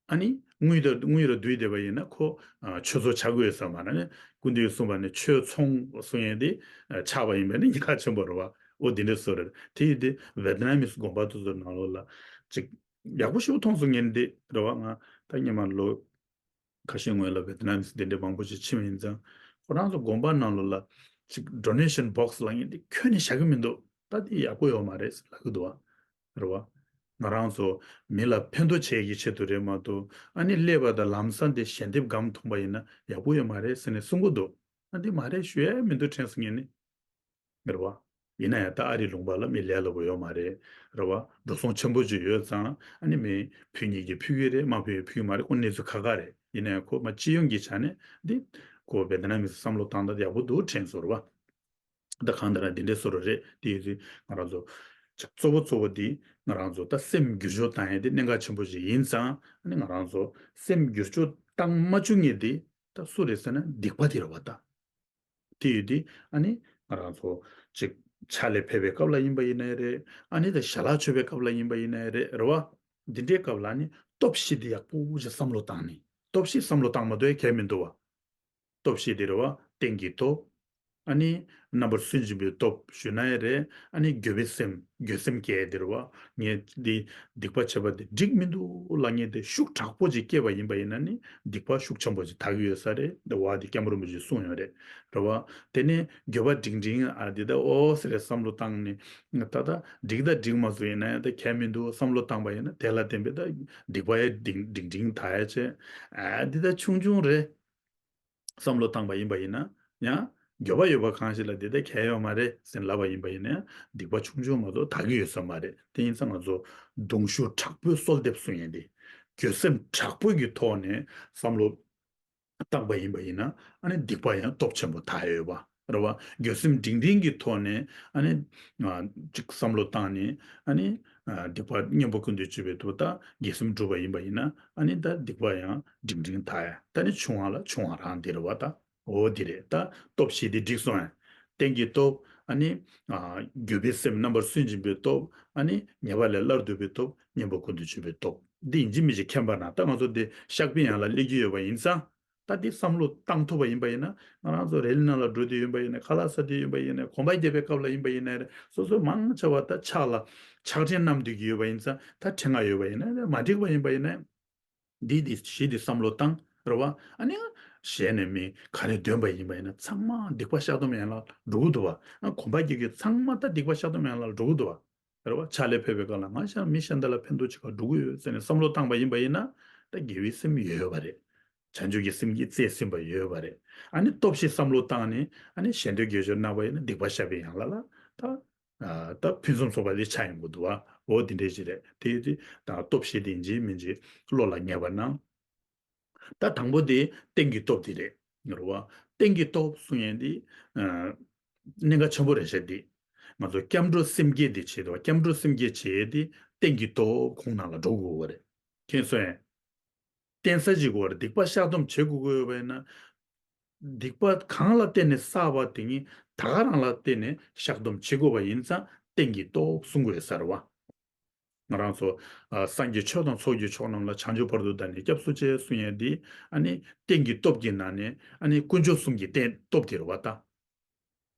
ཨ་ནི་དངུལ་དང་དངུལ་ར་བསྡུས་བསྡད་པ་ཡིན་ན་ཁོ་ཨ་ཆོས་ཚོགས་ཆགས་ཀྱི་ཡོད་ས་མ་རེད། ཨ་ནི་སྐུ་མདུན་གསུངས་པ་ནི་ཆོས་ཚོང་གསུང་ཡས་དེ་ཨ་ཆགས་པ་ཡིན་པས་ནི་ཉེན་ཁ་ཆེན་པོ་རེད་བ། འོ་དེ་འདྲ་བཟོ་རེད། དེ་ཡིན་དུས་ཝེ་ཏི་ནམ་མི་སི་དགོན་པ་དེ་ཚོ་ནང་ལོགས་ལ་ཅིག་ཡག་པོ་ཞེ་པོ་མཐོང་སོང་ངས་འདི་རེད་བ། ང་ད་སྔོན་མ་ལོ་ཁ་ཤས་སྔོན་ལ་ཝེ་ཏི་ནམ་མི་སི་དེ་འདྲ་མང་པོ་ཞིག་ཕྱིན་པ་ཡིན་ཙང་། ཁོ་རང་ཚོ་དགོན་པ་ནང་ལོགས་ལ་ཅིག་ཌོ་ནེ་ཤན་བོག་སི་ལབ་མཁན་དེ་ཁྱོན་ནས་བཞག་གི་མི་འདུག། ད་དེ་ཡག་པོ་ཡོད་མ་རེད་ལབ་ཀྱི་འདུག་བ། རེད་བ། ང་རང་ཚོ་མི་ལ་ཕན་ཐོགས་བྱེད་ཀྱི་ཆེད་དུ་རེད་མ་གཏོགས། ཨ་ནི་སླེབས་པ་དང་ལམ་སང་དེ་ཞལ་འདེབས་སྒམ་མཐོང་པ་ཡིན་ན་ཡག་པོ་ཡོད་མ་རེད་ཟེར་ནས་གསུང་གི་འདུག། ཨ་འདི་མ་རེད་ཞུ་ཡས་མི་འདུག་དྲན་སོང་ངས་ནི། རེད་བ། ཡིན་ན་ཡང་ད་ཨ་རིའི་ལུང་པ་ལ་མི་ལས་སླ་པོ་ཡོད་མ་རེད། རེད་བ། འགྲོ་སོང་ཆེན་པོ་ཅིག་ཡོད་ཙང་ཨ་ནི་མི་ཕུལ་མཁན་གྱིས་ཕུལ་གྱི་རེད། མ་ཕུལ་ཕུལ་གྱི་མ་རེད། ཁོ་གནས་ཚུལ་ཁག་ཁག་རེད། ཡིན་ན་ཡང་ཁོ་མ་སྤྱི་ཡོངས་ཀྱི་ཆ་ནས་འདི་ཁོ་ཝེ་ཏི་ནམ་མི་སི་བསམ་བློ་བཏང་ད་ཡག་པོ་འདུག་དྲན་སོང་། རེད་བ། ད་གང་ལྟར་འདི་འདྲའི་བཟོ་འདྲ་རེད། དེ་ཡིན་དུས་ང་རང་ཚོ་ ཅིག་གཙོ་བོ་གཙོ་བོ་འདི་ང་རང་ཚོ་ད་སེམས་བསྒྱུར་བཅོས་བཏང་ཡས་དེ་གནད་འགག་ཆེན་པོ་ཞིག་ཡིན་ཙང་ཨ་ནི་ང་རང་ཚོ་སེམས་བསྒྱུར་བཅོས་བཏང་མ་བཅུག་མཁན་དེ་ད་སུ་རེད་ཟེར་ན་སྡིག་པ་དེ་རེད་བ་ད། དེ་ཡོད་དེ་ཨ་ནི་ང་རང་ཚོ་ཅིག་ཕྱག་ལས་ཕེབས་པའི་སྐབས་ལ་ཡིན་པ་ཡིན་ནའི་རེད། ཨ་ནི་ད་ཞལ་ལག་མཆོད་པའི་སྐབས་ལ་ཡིན་པ་ཡིན་ནའི་རེད་རེད་བ། འདི་འདྲའི་སྐབས་ལ་ཨ་ནི་སྟོབས་བཞི་དེ་ཡག་པོ་ཞིག་བསམ་བློ་བཏང་ནས་སྟོབས་བཞི་བསམ་བློ་བཏང་མ་ཐུབ་ཡ་གལ་མི་འདུག་བ། སྟོབས་བཞི་དེ་རེད་བ། རྟེན་གྱི་སྟོབས། ཨ་ནི་རྣམ་པར་སུན་འབྱིན་པའི་སྟོབས་ཞུས་ན་ཡང་རེད། ཨ་ནི་འགྱོད་པའི་སེམས་འགྱོད་སེམས་སྐྱེ་དེ་རེད་བ། ངས་འདི་སྡིག་པ་བྱས་པ་དེ་འགྲིག་མི་འདུག་ལབ་མཁན་དེ་ཤུགས་དྲག་པོ་ཅིག་སྐྱེས་པ་ཡིན་པ་ཡིན་ན་ནི་སྡིག་པ་ཤུགས་ཆེན་པོ་ཅིག་དག་གི་ཡོད་ས་རེད། འདི་བ་དེ་སྐྱབས་མགོན་རིན་པོ་ཆེས་གསུངས་ཡོད་རེད་རེད་བ། དེ་ནས་འགྱོད་པ་འབྲིང་འབྲིང་ཨ་འདི་ད་ཨོ་ཟེར་རེད་བསམ་བློ་བཏང་ནས་ད་ད་འགྲིག་ད་འགྲིག་མ་སོང་ཡིན་ན་ཡང་ད་གལ་མི་འདུག་བསམ་བློ་བཏང་པ་ཡིན་ན་དེ་ལ་བརྟེན་པའི་ད་སྡིག་པ་ཡང་འབྲིང་འབྲིང་འབྲིང་དག་ཡ་བྱས། ཨ་འདི་ད་ཆུང་ཆུང་རེད། བསམ་བློ་བཏང་པ་ཡིན་པ་ཡིན་ན་ཡང་འགྱོད་པ་ཡོད་པ་གང་ཞིག་ལ་འདི་ལྟར་གལ་ཡོད་མ་རེད་ཟེར་ལབ་པ་ཡིན་པ་ཡིན་ན་ཡང་སྡིག་པ་ཆུང་ཆུང་མ་གཏོགས་དག་གི་ཡོད་ས་མ་རེད། དེ་ཡིན་ཙང་ང་ཚོ་གདུང་ཤུགས་དྲག་པོས་གསོལ་འདེབས་གསུང་ཡས་འདི་འགྱོད་སེམས་དྲག་པོ་གི་ཐོག་ནས་བསམ་བློ་བཏང་པ་ཡིན་པ་ཡིན་ན་ཨ་ནི་སྡིག་པ་ཡང་སྟོབས་ཆེན་པོ་དག་ཡོད་པ། རེད་བ། འགྱོད་སེམས་འབྲིང་འབྲིང་གི་ཐོག་ནས་ཨ་ནི་ཅིག་བསམ་བློ་བཏང་ནས་ཨ་ནི་སྡིག་པ་གཉེན་པོ་ཀུན་ཏུ་སྤྱོད་པའི་ཐོག་ད་དགེ་སེམས་བསྒྲུབས་པ་ཡིན་པ་ཡིན་ན་ཨ་ནི་ད་སྡིག་པ་ཡང་འབྲིང་འབྲིང་དག་ཡ། ད་ནི་ཆུང་བ་ལ་ཆུང་བ་རང་དེ་རེད་བ་ད། འོ་དེ་རེད། ད་སྟོབས་བཞི་དེ་འགྲིག་སོང་ཡ། རྟེན་གྱི་སྟོབས་ཨ་ནི་འགྱོད་པའི་སེམས་རྣམ་པར་སུན་འབྱིན་པའི་སྟོབས་ཨ་ནི་ཉེས་པ་ལས་སླར་འདུལ་བའི་སྟོབས་གཉེན་པོ་ཀུན་ཏུ་སྤྱོད་པའི་སྟོབས་འདི་ཡིན་གཅིག་མིན་གཅིག་མཁྱེན་པ་ན་ད་ང་ཚོ་འདི་བཤགས་པའི་ཡན་ལག་སླེབས་ཀྱི་ཡོད་པ་ཡིན་ཙང་། ད་འདི་བསམ་བློ་བཏང་ཐུབ་པ་ཡིན་པ་ཡིན་ན་ང་རང་ཚོ་རེ་ལི་ནང་ལ་འགྲོ་དུས་ཡིན་པ་ཡིན་ན་ཁ་ལག་ཟ་དུས་ཡིན་པ་ཡིན་ན་གོམ་པ་རྒྱབ་པའི་སྐབས་ལ་ཡིན་པ་ཡིན་ན་སོ་སོ་མང་ཆེ་བ་ད་ཕྱག་ལ་ཕྱག་ཕྲེང་བསྣམས་སྡོད་ཀྱི་ཡོད་པ་ཡིན་ཙང་ད་ཕྲེང་བ་ཡོད་པ་ཡིན་ན་མ་འགྲིག་པ་ཡིན་པ་ཡིན་ན་འདི་འདི་གཞི་འདི་བསམ་བློ་བཏང་རེད་བ། ཨ་ནི་གཞན་ནས་མི་ག་རེ་འདོན་པ་ཡིན་པ་ཡིན་ན་ཚང་མ་སྡིག་པ་བཤགས་སྡོམ་ཡན་ལག་འགྲོ་གི་འདུག་བ། ཨ་གོམ་པ་རྒྱབ་ཀྱི་ཚང་མ་ད་སྡིག་པ་བཤགས་སྡོམ་ཡན་ལག་འགྲོ་གི་འདུག་བ། རེད་བ། ཕྱག་ལས་ཕེབས་པའི་སྐབས་ལ་ང་ཤ་མི་གཞན་དག་ལ་ཕན་ཐོགས་ཅིག་ག་འགྲོ་གི་ཡོད་ཟེར་ནས་བསམ་བློ་བཏང་པ་ཡིན་པ་ཡིན་ན་ད་དགེ་བའི་སེམས་ཡོད་པ་རེད། བྱང་ཆུབ་ཀྱི་སེམས་ཀྱིས་རྩིས་ཟིན་པ་ཡོད་པ་རེད། ཨ་ནི་སྟོབས་བཞི་བསམ་བློ་བཏང་ནས་ཨ་ནི་ཞལ་འདོན་དགེ་སྦྱོར་གནང་པ་ཡིན་ན་སྡིག་པ་བཤགས་པའི་ཡན་ལག་ལ་ད་ད་ཕུན་སུམ་ཚོགས་པ་ལས་ཆགས་ཡོང་གི་འདུག་བ། འོ་དེ་འདྲས་ཞིག་རེད། དེ་ཡོད་དུས་ད་སྟོབས་བཞི་དེ་ཡིན་གཅིག་མིན་གཅིག་བློ་ལ་ངེས་པ་གནང་། ད་དང་པོ་དེ་རྟེན་གྱི་སྟོབས་དེ་རེད། རེད་བ། རྟེན་གྱི་སྟོབས་གསུང་ཡས་འདི་ཨ་གནད་འགག་ཆེན་པོ་རེད་ཤག་འདི། ང་ཚོ་སྐྱབས་འགྲོ་སེམས་བསྐྱེད་འདི་བྱེད་དོ། སྐྱབས་འགྲོ་སེམས་བསྐྱེད་བྱེད་ཡས་འདི་རྟེན་གྱི་སྟོབས་ཁོང་ནང་ལ་འགྲོ་དགོས་པ་རེད། མཁྱེན་སོང་ངས། རྟེན་ས་ཅིག་དགོས་པ་རེད། སྡིག་པ་བཤགས་སྡོམ་བྱེད་དགོས་ཀྱི་ཡོད་པ་ཡིན་ན། སྡིག་པ་གང་ལ་བརྟེན་ནས་བསགས་པ་དེ་ཉིད་ད་ག་རང་ལ་བརྟེན་ནས་བཤགས་སྡོམ་བྱེད་དགོས་པ་ཡིན་ཙང་རྟེན་གྱི་སྟོབས་གསུང་དགོས་ས་རེད་བ། ང་རང་ཚོ་ཨ་སངས་རྒྱས་ཆོས་དང་ཚོགས་ཀྱི་མཆོག་རྣམས་ལ། བྱང་ཆུབ་བར་དུ་བདག་ནི་སྐྱབས་སུ་མཆི་གསུང་ཡས་འདི་ཨ་ནི་རྟེན་གྱི་སྟོབས་ཀྱི་ནང་ནས་ཨ་ནི་དཀོན་མཆོག་གསུམ་གྱི་རྟེན་སྟོབས་དེ་རེད་བ་ད།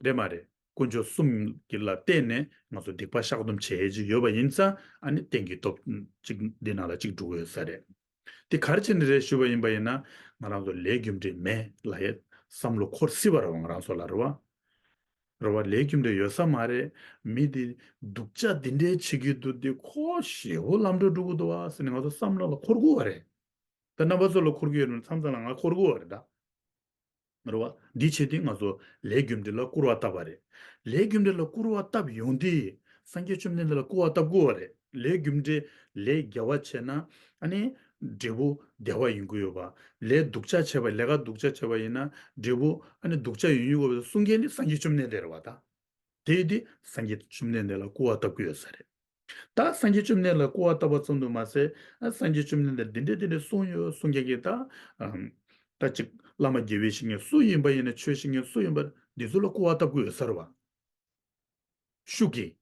རེད་མ་རེད། དཀོན་མཆོག་གསུམ་གྱི་ལ་བརྟེན་ནས་ང་ཚོ་སྡིག་པ་བཤགས་སྡོམ་བྱེད་ཡས་ཅིག་ཡོད་པ་ཡིན་ཙང་ཨ་ནི་རྟེན་གྱི་སྟོབས་ཅིག་འདི་ནང་ལ་ཅིག་འགྲོ་གི་ཡོད་ས་རེད། དེ་ག་རེ་བྱས་ནས་རེད་ཞུས་པ་ཡིན་པ་ཡིན་ན་ང་རང་ཚོ་ལས་རྒྱུ་འབྲས་མེད་ལབ་ཡས་བསམ་བློ་འཁོར་སྲིད་པ་རེད་བ། ང་རང་ཚོ་ལ་རེད་བ། རེད་བ། ལས་རྒྱུ་འབྲས་ཡོད་ས་མ་རེད། མི་དེ་སྡུག་ཅག་འདི་འདྲའི་བྱེད་ཀྱི་འདུག་དེ་ཁོ་ཞེ་པོ་ལམ་འགྲོ་འགྲོ་གི་འདུག་བ་ཟེར་ནས་ང་ཚོ་བསམ་བློ་ལ་འཁོར་དགོས་བ་རེད། ད་རྣམ་པ་ཚོ་ལ་འཁོར་གྱི་ཡོད་ན་མཚམས་མཚམས་ལ་ང་འཁོར་གྱི་ཡོད་རེད་ད། རེད་བ། འདི་བྱེད་དུས་ང་ཚོ་ལས་རྒྱུ་འབྲས་ལ་སྐུར་བ་བཏབ་པ་རེད། ལས་རྒྱུ་འབྲས་ལ་སྐུར་བ་བཏབ་ཡོང་དུས་སངས་རྒྱས་བཅོམ་ལྡན་འདས་ལ་སྐུར་བ་བཏབ་དགོས་བ་རེད། ལས་རྒྱུ་འབྲས་ལས་དགེ་བ་བྱས་ན་ཨ་ནི་འབྲས་བུ་བདེ་བ་ཡོང་གི་ཡོད་པ། ལས་སྡུག་ཅག་བྱས་པ་ལས་ཀ་སྡུག་ཅག་བྱས་པ་ཡིན་ན་འབྲས་བུ་ཨ་ནི་སྡུག་ཅག་ཡོང་གི་ཡོད་པ་གསུང་མཁན་ནི་སངས་རྒྱས་བཅོམ་ལྡན་འདས་རེད་བ་ད། དེ་ཡིན་དུས་སངས་རྒྱས་བཅོམ་ལྡན་འདས་ལ་སྐུར་བ་བཏབ་ཀྱི་ཡོད་ས་རེད། ད་སངས་རྒྱས་བཅོམ་ལྡན་ལ་སྐུར་བ་བཏབ་པ་ཙམ་དུ་མ་ཟད། ཨ་སངས་རྒྱས་བཅོམ་ལྡན་འདས་འདི་འདྲས་འདི་འདྲས་གསུངས་ཡོད་གསུང་མཁན་གྱི་ད། ཨམ། ད་ཅིག་བླ་མ་དགེ་བའི་བཤེས་གཉེན་སུ་ཡིན་པ་ཡིན་ན་ཆོས་བཤད་མཁན་སུ་ཡིན་པ་འདི་ཚོ་ལ་སྐུར་བ་བཏབ་ཀྱི་ཡོད་ས་རེད་བ། ཤུགས་ཀྱིས།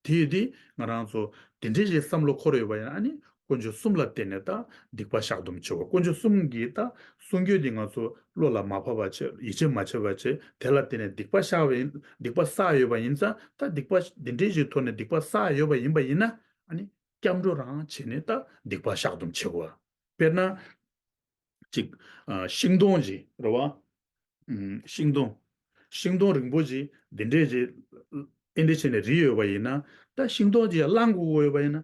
དེ་ཡིན་དུས་ང་རང་ཚོ་འདི་འདྲས་ཞིག་བསམ་བློ་འཁོར་ཡོད་པ་ཡིན་ན་ཨ་ནི་དཀོན་མཆོག་གསུམ་ལ་བརྟེན་ནས་ད་སྡིག་པ་བཤགས་སྡོམ་བྱེད་དགོས། དཀོན་མཆོག་གསུམ་གྱི་ད་གསུང་རྒྱུན་འདི་ང་ཚོ་བློ་ལ་མ་ཕབ་པ་བྱས། ཡིད་ཆེས་མ་བྱས་པ་བྱས། དེ་ལ་བརྟེན་ནས་སྡིག་པ་བཤགས་པ་ཡིན། སྡིག་པ་བསགས་ཡོད་པ་ཡིན་ཙང་ད་སྡིག་པ་འདི་འདྲས་ཞིག་ཐོག་ནས་སྡིག་པ་བསགས་ཡོད་པ་ཡིན་པ་ཡིན་ན་ཨ་ནི་སྐྱབས་འགྲོ་རང་བྱས་ནས་ད་སྡིག་པ་བཤགས་སྡོམ་བྱེད་དགོས། དཔེར་ན། ཅིག་ཨ། ཤིང་སྡོང་ཅིག་རེད་བ། ཨུམ། ཤིང་སྡོང་། ཤིང་སྡོང་རིང་པོ་ཅིག་འདི་འདྲས་ཅིག་ཨེ་འདྲས་བྱས་ནས་རིལ་ཡོད་པ་ཡིན་ན། ད་ཤིང་སྡོང་ཅིག་ཡར་བླངས་དགོས་ཀྱི་ཡོད་པ་ཡིན་ན།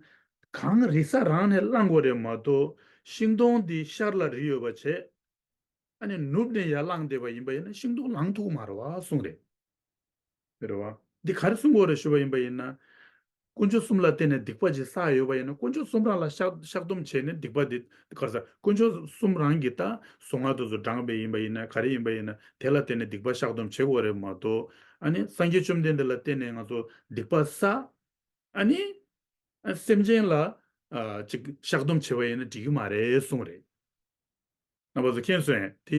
གང་རིལ་ས་རང་ནས་བླངས་དགོས་རེད་མ་གཏོགས། ཤིང་སྡོང་འདི་ཤར་ལ་རིལ་ཡོད་པ་བྱས། ཨ་ནི་ནུབ་ནས་ཡར་བླངས་བསྡད་པ་ཡིན་པ་ཡིན་ན་ཤིང་སྡོང་ལངས་ཐུབ་ཀྱི་མ་རེད་བ་གསུངས་རེད། རེད་བ། འདི་ག་རེ་གསུང་གི་ཡོད་རེད་ཞུས་པ་ཡིན་པ་ཡིན་ན། དཀོན་མཆོག་གསུམ་ལ་བརྟེན་ནས་སྡིག་པ་ཅིག་བསགས་ཡོད་པ་ཡིན་ན་དཀོན་མཆོག་གསུམ་རང་ལ་བཤགས་བཤགས་སྡོམ་བྱས་ནས་སྡིག་པ་འདི་ག་རེ་ཟེར། དཀོན་མཆོག་གསུམ་རང་གིས་ད་གཟུངས་སྔགས་དེ་ཚོ་བགྲངས་པ་ཡིན་པ་ཡིན་ན་ག་རེ་ཡིན་པ་ཡིན་ན་དེ་ལ་བརྟེན་ནས་སྡིག་པ་བཤགས་སྡོམ་བྱེད་དགོས་རེད་མ་གཏོགས། ཨ་ནི་སངས་རྒྱས་བཅོམ་ལྡན་འདས་ལ་བརྟེན་ནས་ང་ཚོ་སྡིག་པ་བསགས། ཨ་ནི་ཨ་སེམས་ཅན་ལ་ཨ་ཅིག་བཤགས་སྡོམ་བྱས་པ་ཡིན་ན་འགྲིག་གི་མ་རེད་གསུངས་རེད། རྣམ་པ་ཚོ་མཁྱེན་སོང་ངས། དེ་